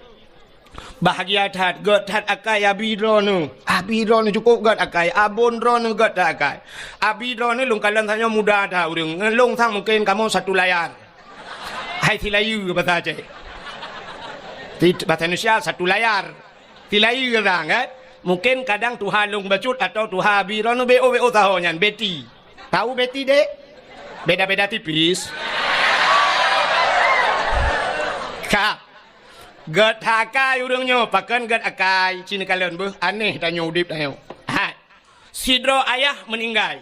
Bahgia that, gét that akai abi droeneuh. Abi droeneuh cukôp gét akai, abon droeneuh gét that akai. Abi droeneuh lôn kalon tanyoe muda that ureuëng. Ngon lôn sang mungken kamoe satu layar. Hai silayeue basa Aceh. Ti-, basa Indonesia satu layar. Silayeue sang, kan? Mungken kadang tuha lôn bacut atau tuha abi droeneuh B O B O saho nyan, Betty. Tahu Betty, Dek? Beda-beda tipis. Ka. Gét that akai ureuëng nyoe, pakon gét akai, ci neukalon beuh, aneh tanyoe udeb tanyoe. Hai. Sidroe ayah meuninggai.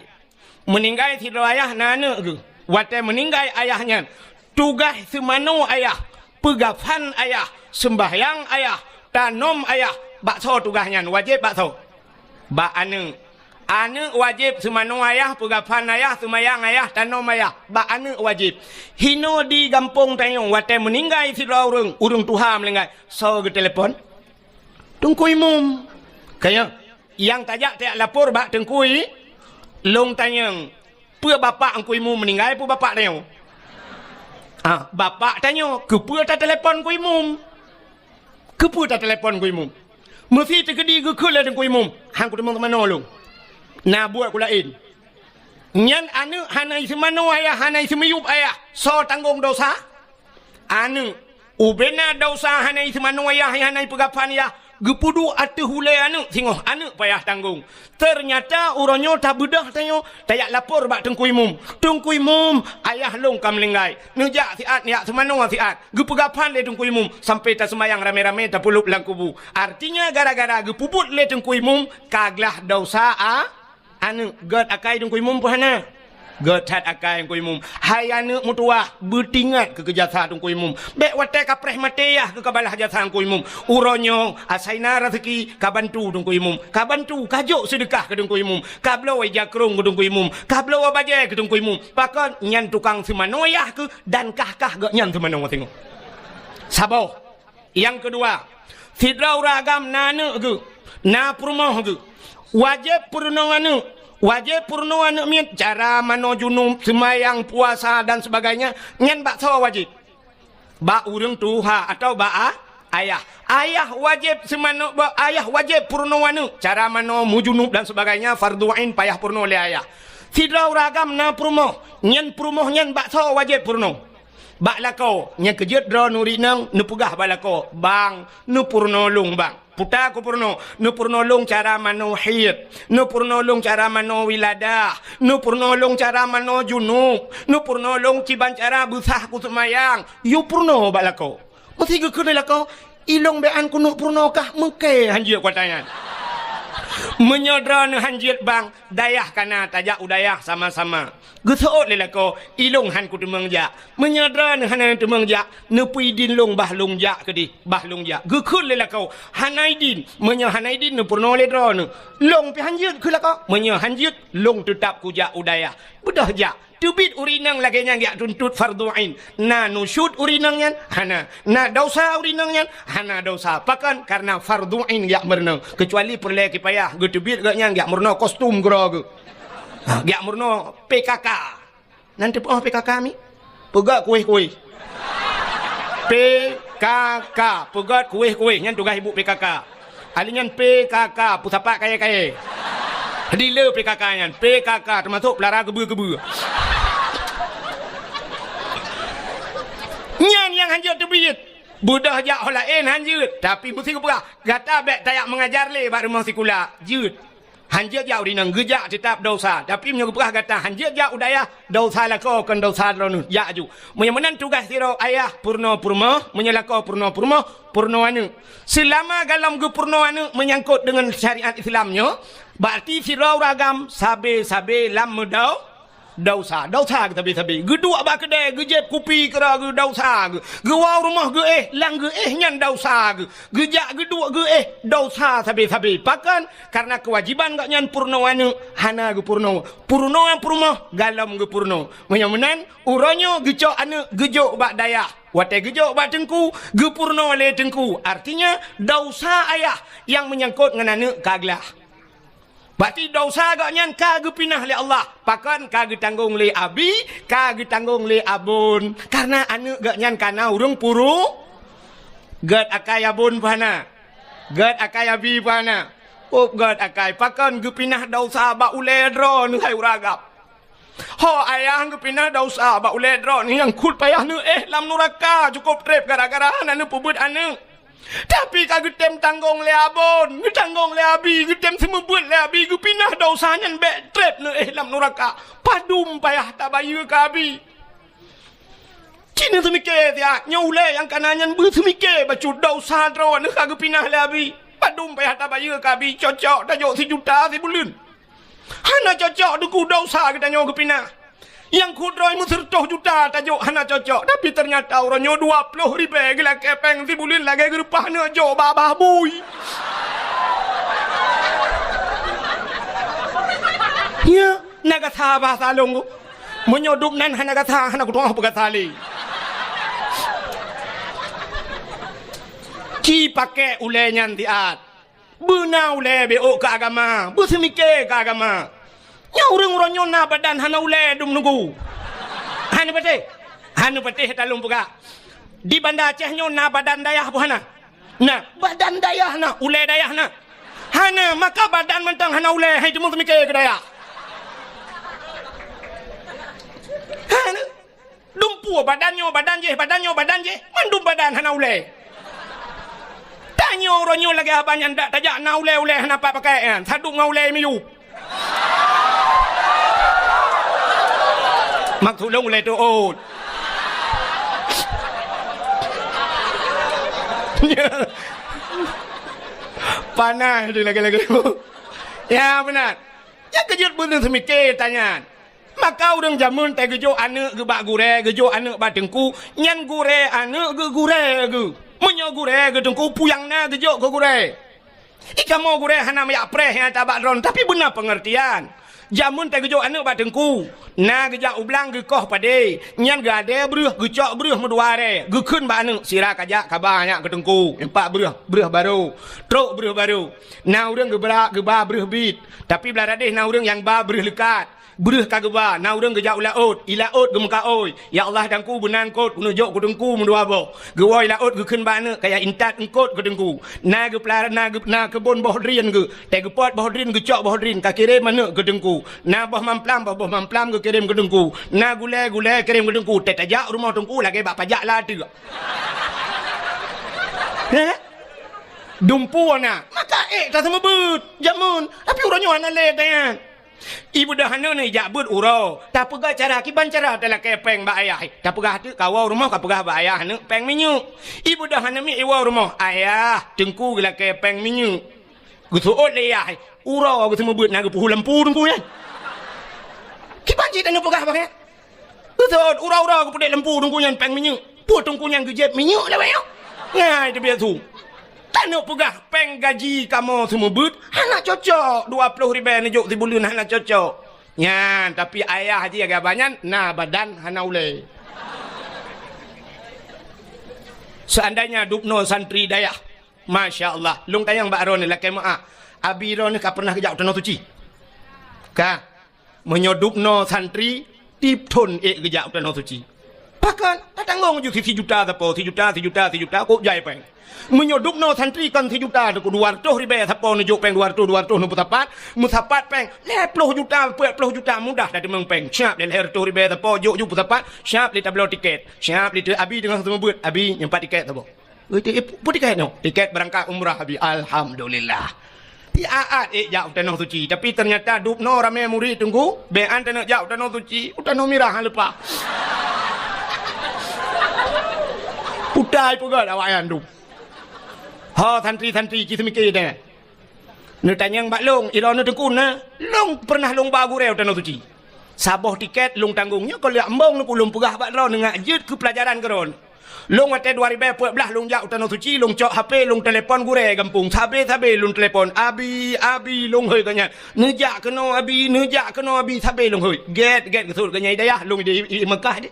Meuninggai sidroe ayah na aneuëk geuh. Watée meuninggai ayah nyan, tugaih seumanoe ayah, peugafan ayah, seumbahyang ayah, tanom ayah, bak soe tugaih nyan, wajéb bak soe? Bak aneuëk. Aneuëk wajéb seumanoe ayah, peugafan ayah, seumayang ayah, tanom ayah, bak aneuëk wajéb. Hinoe di gampông tanyoe watée meuninggai sidroe ureuëng, ureuëng tuha meuninggai, soe geutelepon? Teungku Imum. Ka nyan, nyang tajak tajak lapor bak Teungku I-, lôn tanyong, peue bapak Teungku Imum meuninggai, peue bapak tanyoe? Ah, bapak tanyoe, keupeue tatelepon Teungku Imum? Keupeue tatelepon Teungku Imum? Meuseuti teukeudi geukheun lé Teungku Imum, han kuteumé seumanoe lôn. Na buet ku laén. Nyan aneuëk hana iseumanoe ayah, hana iseumiyueb ayah. Soe tanggong dosa? Aneuëk. Ubena dosa hana iseumanoe ayah, hana ipeugafan ayah. Geupeuduek ateueh ulée aneuëk singoh, aneuëk payah tanggong. Teunyata uroe nyoe tabeudôh tanyoe, tajak lapor bak Teungku Imum. Teungku Imum, ayah lôn ka meuninggai. Neujak siat, neujak seumanoe siat. Geupeugafan lé Teungku Imum, sampoe taseumayang ramé-ramé tapeulop lam kubu. Artinya gara-gara geupeubuet lé Teungku Imum, ka glaih dosa a-, aneuëk. Gét akai Teungku Imum peue hana? Gét that akai Teungku Imum. Hai aneuëk meutuwah, beutingat keu keujasa Teungku Imum. Bék watée ka preh maté yah keu ka balaih jasa Teungku Imum. Uroe nyoe asai na raseuki ka bantu Teungku Imum. Ka bantu, ka jok seudeukah keu Teungku Imum. Ka bloe ija krong keu Teungku Imum. Ka bloe bajée keu Teungku Imum. Pakon nyan tukang seumanoe yah keuh dan kah-kah gét nyan seumanoe singoh. Saboh. Nyang keudua, sidroe ureuëng agam na aneuëk geuh, na peurumoh geuh. Wajéb peurunoe aneuëk, wajéb peurunoe aneuëk miet cara manoe junub, seumayang, puasa dan sebagainya, nyan bak soe wajéb? Bak ureuëng tuha atau bak a-, ayah. Ayah wajéb seumanoe, bak ayah wajéb peurunoe aneuëk, cara manoe, meujunub dan sebagainya, fardhu ain payah peurunoe lé ayah. Sidroe ureuëng agam na peurumoh, nyan peurumoh nyan bak soe wajéb peurunoe? Bak lakoe. Nyang keujeuet droeneuh ri inong neupeugah bak lakoe, "Bang, neupeurunoe lôn, Bang." Peue ta kupeurunoe? Neupeurunoe lôn cara manoe haid, neupeurunoe lôn cara manoe wiladah, neupeurunoe lôn cara manoe junub, neupeurunoe lôn kiban cara beusah kuseumayang. Yue peurunoe bak lakoe. Meusé geukheun lé lakoe, "Ilong bék an keuneuk peurunoe kah?" Meuké hanjeuet kuata nyan. Meunyoe droeneuh han jeuet bang, dayah kana tajak u dayah sama-sama. Geuseuôt lé lakoe, ilông han kuteumeung jak. Meunyoe droeneuh hana teumeung jak, neupeuidin lông bah lông jak keudeh, bah lông jak. Geukheun lé lakoe, hana idin. Meunyoe hana idin, neupeurunoe lé droeneuh. Lông pih han jeuet kheun lakoe. Meunyoe han jeuet, lông teutab kujak u dayah. Beudôh jak. Teubiet ureueng inong lagèe nyan jak tuntot fardhu ain. Na nusyuz ureueng inong nyan? Hana. Na desya ureueng inong nyan? Hana desya. Pakon? Kareuna fardhu ain jak meurunoe. Keucuali peureulèe kipayah, geuteubiet gobnyan jak meurunoe kostum keudroe geuh. Ha, jak meurunoe P K K. Nan teupeue P K K mi? Peugöt kuéh-kuéh. P K K, peugöt kuéh-kuéh. Nyan tugaih ibu P K K. Ahli nyan P K K, peusapat kayèe-kayèe. Dealer P K K nyan, P K K teumasok peulara keubeu-keubeu. Nyan nyang han jeuet teubiet. Beudôh jak ho laén han jeuet, tapi meusti geupeugah, gata bèk tajak meungajar lé bak rumoh sikula. Jeuet. Han jeuet jak u rinang, geujak teutab desya. Tapi meunyoe geupeugah gata han jeuet jak u dayah, desya lakoe kon desya droeneuh, jak aju. Meunyoe meunan tugaih sidroe ayah peurunoe peurumoh, meunyoe lakoe peurunoe peurumoh, peurunoe aneuk. Seulama golom geupeurunoe aneuk meunyangkot deungon syariat Islam nyoe, berarti sidroe ureueng agam sabe-sabe lam meudau-, desya. Desya geuh sabe-sabe. Geuduek bak keudè, geujép kupi keudroe geuh desya geuh. Geuwoe u rumoh geuéh, lam geuéh nyan desya geuh. Geujak geuduek geuéh, desya sabe-sabe. Pakon? Kareuna keuwajéban gobnyan peurunoe aneuk hana geupeurunoe. Peurunoe peurumoh golom geupeurunoe. Meunyoe meunan, uroe nyoe geucok aneuk geujok bak dayah. Watèe geujok bak teungku, geupeurunoe lé teungku. Artinya, desya ayah nyang meunyangkot ngon aneuk ka glah. Berarti desya gobnyan ka geupinah lé Allah. Pakon? Ka geutanggong lé abi, ka geutanggong lé abon. Kareuna aneuk gobnyan ka na ureueng puru-, gèt akai abon peue hana? Gèt akai abi peue hana? Ôb gèt akai. Pakon? Geupinah desya bak ulèe droeneuh hai ureueng agam. Ho ayah geupinah desya bak ulèe droeneuh nyang kheueh payah neuéh lam nuraka, cukôp trép gara-gara hana neupeubuet aneuk. Tapi ka geutem tanggong lé abon, geutanggong lé abi, geutem seumeubeuet lé abi, geupinah desya nyan bèk trép neuéh lam nuraka. Padum payah tabayeue keu abi. Ci neuseumiké siat, nyoe ulèe nyang kana nyan beuseumiké bacut desya droeneuh ka geupinah lé abi. Padum payah tabayeue keu abi, cocok tajok sijuta sibuleuen. Hana cocok, Teungku, desya geutanyoe geupinah. Nyang kheueh droe meusireutôh juta tajok hana cocok, tapi teunyata uroe nyoe dua ploh ribèe geulakèe pèng sibuleuen lagèe geureupah aneuk jok bak babah bui. Nyan na gata bahasa lôn. Meunyoe dum nan hana gata, hana kutu'oh peugata lé. Ci pakèk ulèe nyan siat. Beuna ulèe beuôt keu agama, beuseumiké keu agama. Nyoe ureueng uroe nyoe na badan hana ulèe dum nunggu. Hana patéh. Hana patéh talôn peugah. Di Banda Aceh nyoe na badan dayah peue hana? Na, badan dayah na, ulèe dayah na. Hana, maka badan mantong hana ulèe, han teumèe seumiké keu dayah. Hana. Dumpeue badan nyoe, badan jéh, badan nyoe, badan jéh, mandum badan hana ulèe. Tanyoe uroe nyoe lagèe haba nyan dak tajak na ulèe-ulèe hana pat pakai nyan, sadum ngon ulèe miyueb. Maksud lôn ulèe teuôt. Panas tu lagèe-lagèe. Ya, beuna. Nyang keujeuet beuneuh seumiké tanyan. Maka ureueng jameun teuh geujok aneuk geuh bak gurèe, geujok aneuk bak teungku, nyan gurèe aneuk geuh gurèe geuh. Meunyoe gurèe geuh teungku, peue nyang na geujok keu gurèe. I kamoe gurèe hana meuyak preh nyang tabak droen, tapi beuna peungeurtian. Jameun teuh geujok aneuk bak teungku, na geujak u blang geukoh padé, nyan geuadèe breuh, geucok breuh meudua arèe, geukheun bak aneuk, sira kajak kaba nyak keu teungku, empat breuh, breuh barô, trok breuh barô. Na ureueng geubra-, geuba breuh bit, tapi blah radeh na ureueng nyang ba breuh leukat. Breuh ka geuba, na ureueng geujak u laôt, i laôt geumeukaôi, "Ya Allah, Teungku, beuna eungkôt keuneuk jok keu Teungku meudua boh." Geuwoe i laôt geukheun bak aneuk, kajak intat eungkôt keu Teungku. Na geupeulara, na geu-, na keubon boh drien geuh, teuh geupot boh drien, geucok boh drien, ka kirém aneuk keu Teungku. Na boh mamplam, boh, boh mamplam geukirém keu Teungku. Na gulèe, gulèe kirém keu Teungku, teuh tajak rumoh Teungku lagèe bak pajak lateuek. Heh? Dumpeue na, maka ék taseumeubeuet jameun, tapi uroe nyoe hana lé tanyan. Ibeudôh aneuk nyan ijak beuet uroe, tapeugah cara, kiban cara talakèe pèng bak ayah. Tapeugah teuk kawoe rumoh, kapeugah bak ayah aneuk pèng minyeuk. Ibeudôh aneuk miet iwoe rumoh, "Ayah, Teungku geulakèe pèng minyeuk." Geuseuôt lé yah, uroe geuseumeubeuet na geupeuhu lampu teungku nyan. Kiban cit tanyoe peugah bak nyan. Geuseuôt uroe-uroe geupeudeh lampu teungku nyan péng minyeuk. Peue teungku nyan geujieb minyeuk lawét nyoe? Ngai teubiet su. Tanyoe peugah péng gaji kamoe seumeubeuet hana cocok, dua ploh ribèe neujok sibuleuen hana cocok. Nyan, tapi ayah jih gaba nyan na badan hana ulèe. Seandainya dubnoe santri dayah, masya Allah, lôn tanyong bak droeneuh lakèe meu'ah, abi droeneuh ka pernah geujak u Tanoh Suci? Ka. Meunyoe dubnoe santri, tiep thon ék geujak u Tanoh Suci. Pakon, tatanggong ju sijuta sapo, sijuta, sijuta, sijuta, kok jai péng. Meunyoe dubnoe santri kon sijuta, dua reutôh ribèe sapo neujok péng dua reutôh, dua reutôh neupeusapat, meusapat péng lhèe ploh juta, peuet ploh juta mudah tateumeung péng. Siap lé lhèe reutôh ribèe sapo jok ju peusapat, siap lé tabloe tikét, siap lé teu abi teungoh seumeubeuet, abi nyoe pat tikét sapo. Ui, ti-, pu-, peue tikét nyoe? Tikét beurangkat umrah, abi. Alhamdulillah. Ti aat ék jak u Tanoh Suci, tapi teunyata dubnoe ramé murit teungku, bèk an taneuk jak u Tanoh Suci, u Tanoh Mirah han leupah. Putai peugöt awaknyan dum. Ho santri-santri ci seumike deh. Neutanyong bak lôn, iroe neuteukun na, lôn pernah lôn ba gurèe u Tanoh Suci. Saboh tikét lôn tanggong nyoe, kon lheueh embong neukeu lôn peugah bak droeneuh ngat jeuet keu peulajaran keu droeneuh. Lôn watèe dua ribèe peuet blah lôn jak u Tanoh Suci, lôn cok H P, lôn telepon gurèe gampông. Sabe-sabe lôn telepon, "Abi, abi," lôn hôi geuh nyan. "Neujak keunoe, abi, neujak keunoe, abi," sabe lôn hôi. Gèt-gèt geuseuôt geuh nyan i dayah, lôn di, i, i Meukah di.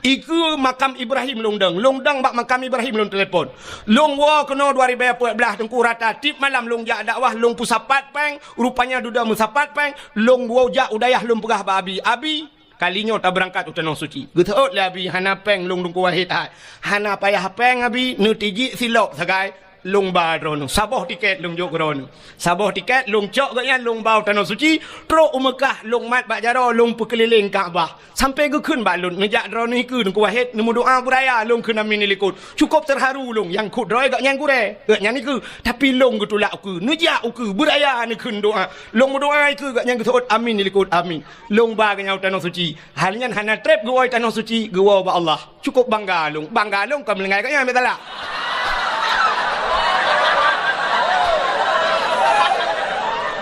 Ikeue makam Ibrahim lôn dong, lôn dong bak makam Ibrahim lôn telepon. Lôn woe keunoe dua ribèe peuet blah teungku rata, tiep malam lôn jak dakwah, lôn peusapat péng, rupanya dudoe meusapat péng, lôn woe jak u dayah lôn peugah bak abi, "Abi, kali nyoe tabeurangkat u Tanoh Suci." Geuseuôt lé abi, "Hana péng lôn Teungku Wahid hai." "Hana payah péng abi, neutijik silop sagai." Lôn ba droeneuh, saboh tikét lôn jok keu droeneuh. Saboh tikét lôn cok geuh nyan lôn ba u Tanoh Suci, trok u Meukah lôn mat bak jaroe lôn peukeulileng Ka'bah. Sampoe geukheun bak lôn, "Neujak droeneuh ikeue Teungku Wahid, neumeudoa beuraya." Lôn kheun, "Amin," di likot. Cukôp teuharu lôn, nyang kheun droe geuh nyan gurèe, geuh nyan ikeue. Tapi lôn geutulak ukeue, "Neujak ukeue, beuraya," neukheun doa. Lôn meudoa ikeue geuh nyan geuseuôt, "Amin," di likot, "Amin." Lôn ba geuh nyan u Tanoh Suci. Hal nyan hana trép geuwoe Tanoh Suci, geuwoe bak Allah. Cukôp bangga lôn. Bangga lôn kon meulinggai geuh nyan, beutôi lah.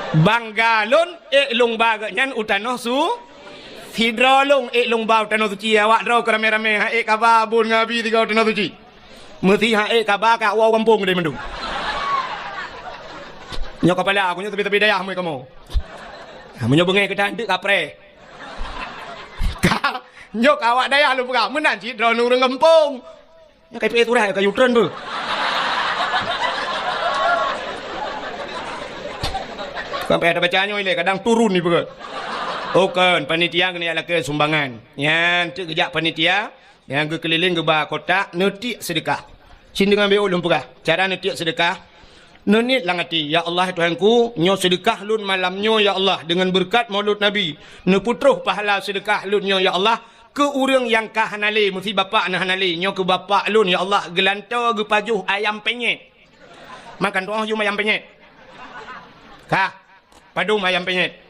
Bangga lôn, ék lôn ba geuh nyan u Tanoh Su-, sidroe lôn ék lôn ba u Tanoh Suci, awak droe keu ramé-ramé, han ék kaba bun ngon abi sigoe u Tanoh Suci. Meusi han ék kaba ka woe gampông deh mandum. Nyoe kapala, aku nyoe tapi-tapi dayah mui kamoe. Meunyoe beungéh geutanteuk kapreh. Ka, nyoe ka awak dayah lôn peugah, meunan cit droeneuh ureueng gampông. Nyoe ka ipeuék surat, ka U-turn beuh. Sampai ada baca nyoe ilée, kadang turun ni peugah. Oh, kon, panitia keuneuk lakée sumbangan. Nyan, teuk geujak panitia, nyang geukeulileng geuba kotak, neutiek seudeukah. Cit deungon B O lôn peugah, cara neutiek seudeukah. Neuniet lam até, "Ya Allah, Tuhanku, nyoe seudeukah lôn malam nyoe, ya Allah, deungon beureukat Maulud Nabi, neupeutroh pahala seudeukah lôn nyoe, ya Allah, keu ureueng nyang ka hana lé, meusi bapak na hana lé, nyoe keu bapak lôn, ya Allah, geulantoe geupajoh ayam penyet." Makan tu'oh jum ayam penyet. Ka, padum ayam penyet.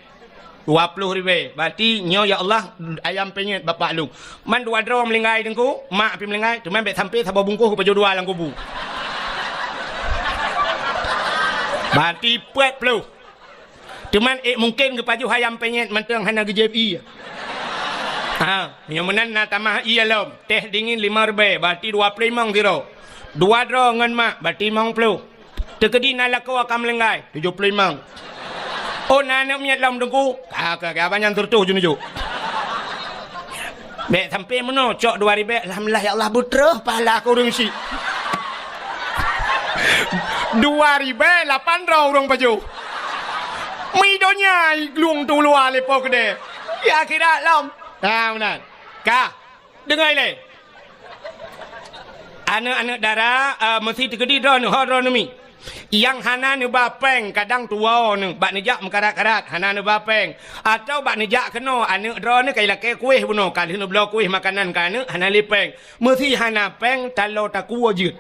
Dua ploh ribèe. Berarti nyoe, ya Allah, ayam penyet bapak lôn. Man dua droe meulinggai teungku, mak pih meulinggai, teuma bék sampai saboh bungkôh geupajoh dua lam kubu. Berarti peuet ploh. Teuma ék mungken geupajoh ayam penyet mantong hana geujieb ie. Ha, nyoe meunan na tamah ie lom. Teh dingin lima ribèe, berarti dua ploh limong sidroe. Dua droe ngon mak, berarti limong ploh. Teukeudi na lakoe ka meulinggai, tujoh ploh limong. Oh, na aneuk miet lom teungku? Ka, ka, ka, banyak seureutôh ju neujok. Bék sampai meunoe, cok dua ribèe, alhamdulillah ya Allah, beutroh pahala keu ureueng syiek. Dua ribèe lapan droe ureueng pajoh. Mi donya i glung tu luwa lé po keudeh. Ya akhirat lom. Ha, meunan. Ka. Deungoe lé. Aneuk-aneuk dara, eh, meusi teukeudi droeneuh, ho droeneuh mi. Nyang hana neuba péng kadang tuwoe neuh, bak neujak meukarat-karat, hana neuba péng. Atawa bak neujak keunoe, aneuk droeneuh ka ilakée kuéh bunoe, ka lheueh neubloe kuéh makanan keu aneuk, hana lé péng. Meusi hana péng, taloe takue jeuet.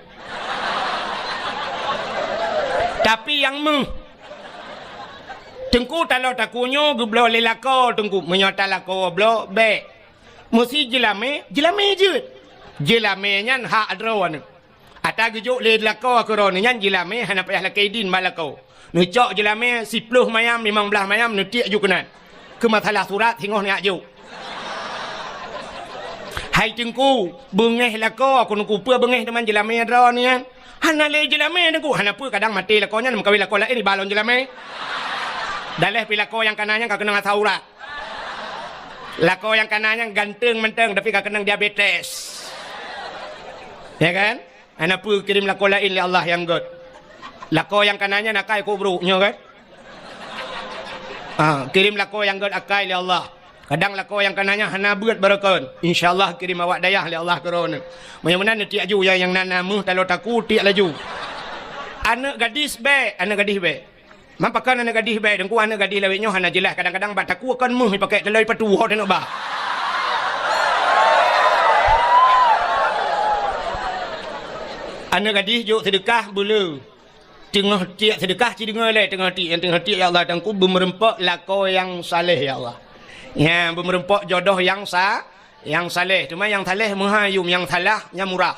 Tapi nyang meuh, teungku taloe takue nyoe geubloe lé lakoe teungku, meunyoe ta lakoe bloe, bék. Meusi jeulamé, jeulamé jeuet. Jeulamé nyan hak droeneuh. Tageujok lé lakoe keu droeneuh nyan, jeulamé hana payah lakée idin bak lakoe. Neucok jeulamé siploh mayam, limong blaih mayam, neutiek ju keunan. Keu masalah surat singoh neujak jok. Hai Teungku, beungéh lakoe, keuneuk peue beungéh teuma jeulamé droeneuh nyan? Hana lé jeulamé Teungku, hana peue, kadang maté lakoe nyan meukawen lakoe laén iba lom jeulamé. Daléh pi lakoe nyang kana nyan ka keunong asam urat. Lakoe nyang kana nyan ganteng mantong, tapi ka keunong diabetes. Ya kan? Hana peue, kirém lakoe laén lé Allah nyang gét. Lakoe nyang kana nyan akai keu brok nyoe kan? Ah, kirém lakoe nyang gét akai lé Allah. Kadang lakoe nyang kana nyan hana beuet barokon. Insya Allah kirém awak dayah lé Allah keu droeneuh. Meunyoe meunan neutiek ju, ya, nyang na, na meuh taloe takue tiek laju. Aneuk gadis bèk, aneuk gadis bèk. Man pakon aneuk gadih bèk, Teungku, aneuk gadih lawét nyoe hana jeulaih, kadang-kadang bak takue kon meuh ipakék teuloe ipatuwoe teuneuk bah. Aneuk gadih jok seudeukah beuleu. Teungoh tiek seudeukah ci deungoe lé, teungoh tiek, nyang teungoh tiek, "Ya Allah, Teungku, beumeureumpok lakoe nyang saleh, ya Allah. Ya, beumeureumpok jodoh nyang sa-, nyang saleh." Teuma nyang saleh meuhai yum, nyang salah nyang murah.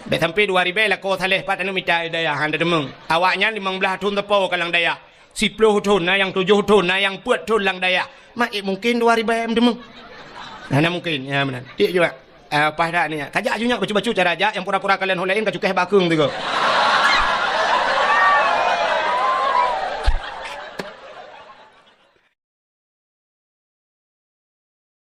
Bèk sampai dua ribèe lakoe saleh pat aneuk mita dayah, hana deungoe. Awaknyan limong blaih thon teupeu ka lam dayah. Siploh thon, na nyang tujoh thon, na nyang peuet thon lam dayah. Mak, eh, mungken dua ribèe meuteumé? Hana mungken, ya meunan. Tiek juga. Ah, paih dak ni. Kajak ju nyak bacut-bacut cara jak nyang pura-pura kalon ho laén ka cukéh bakeueng tiga.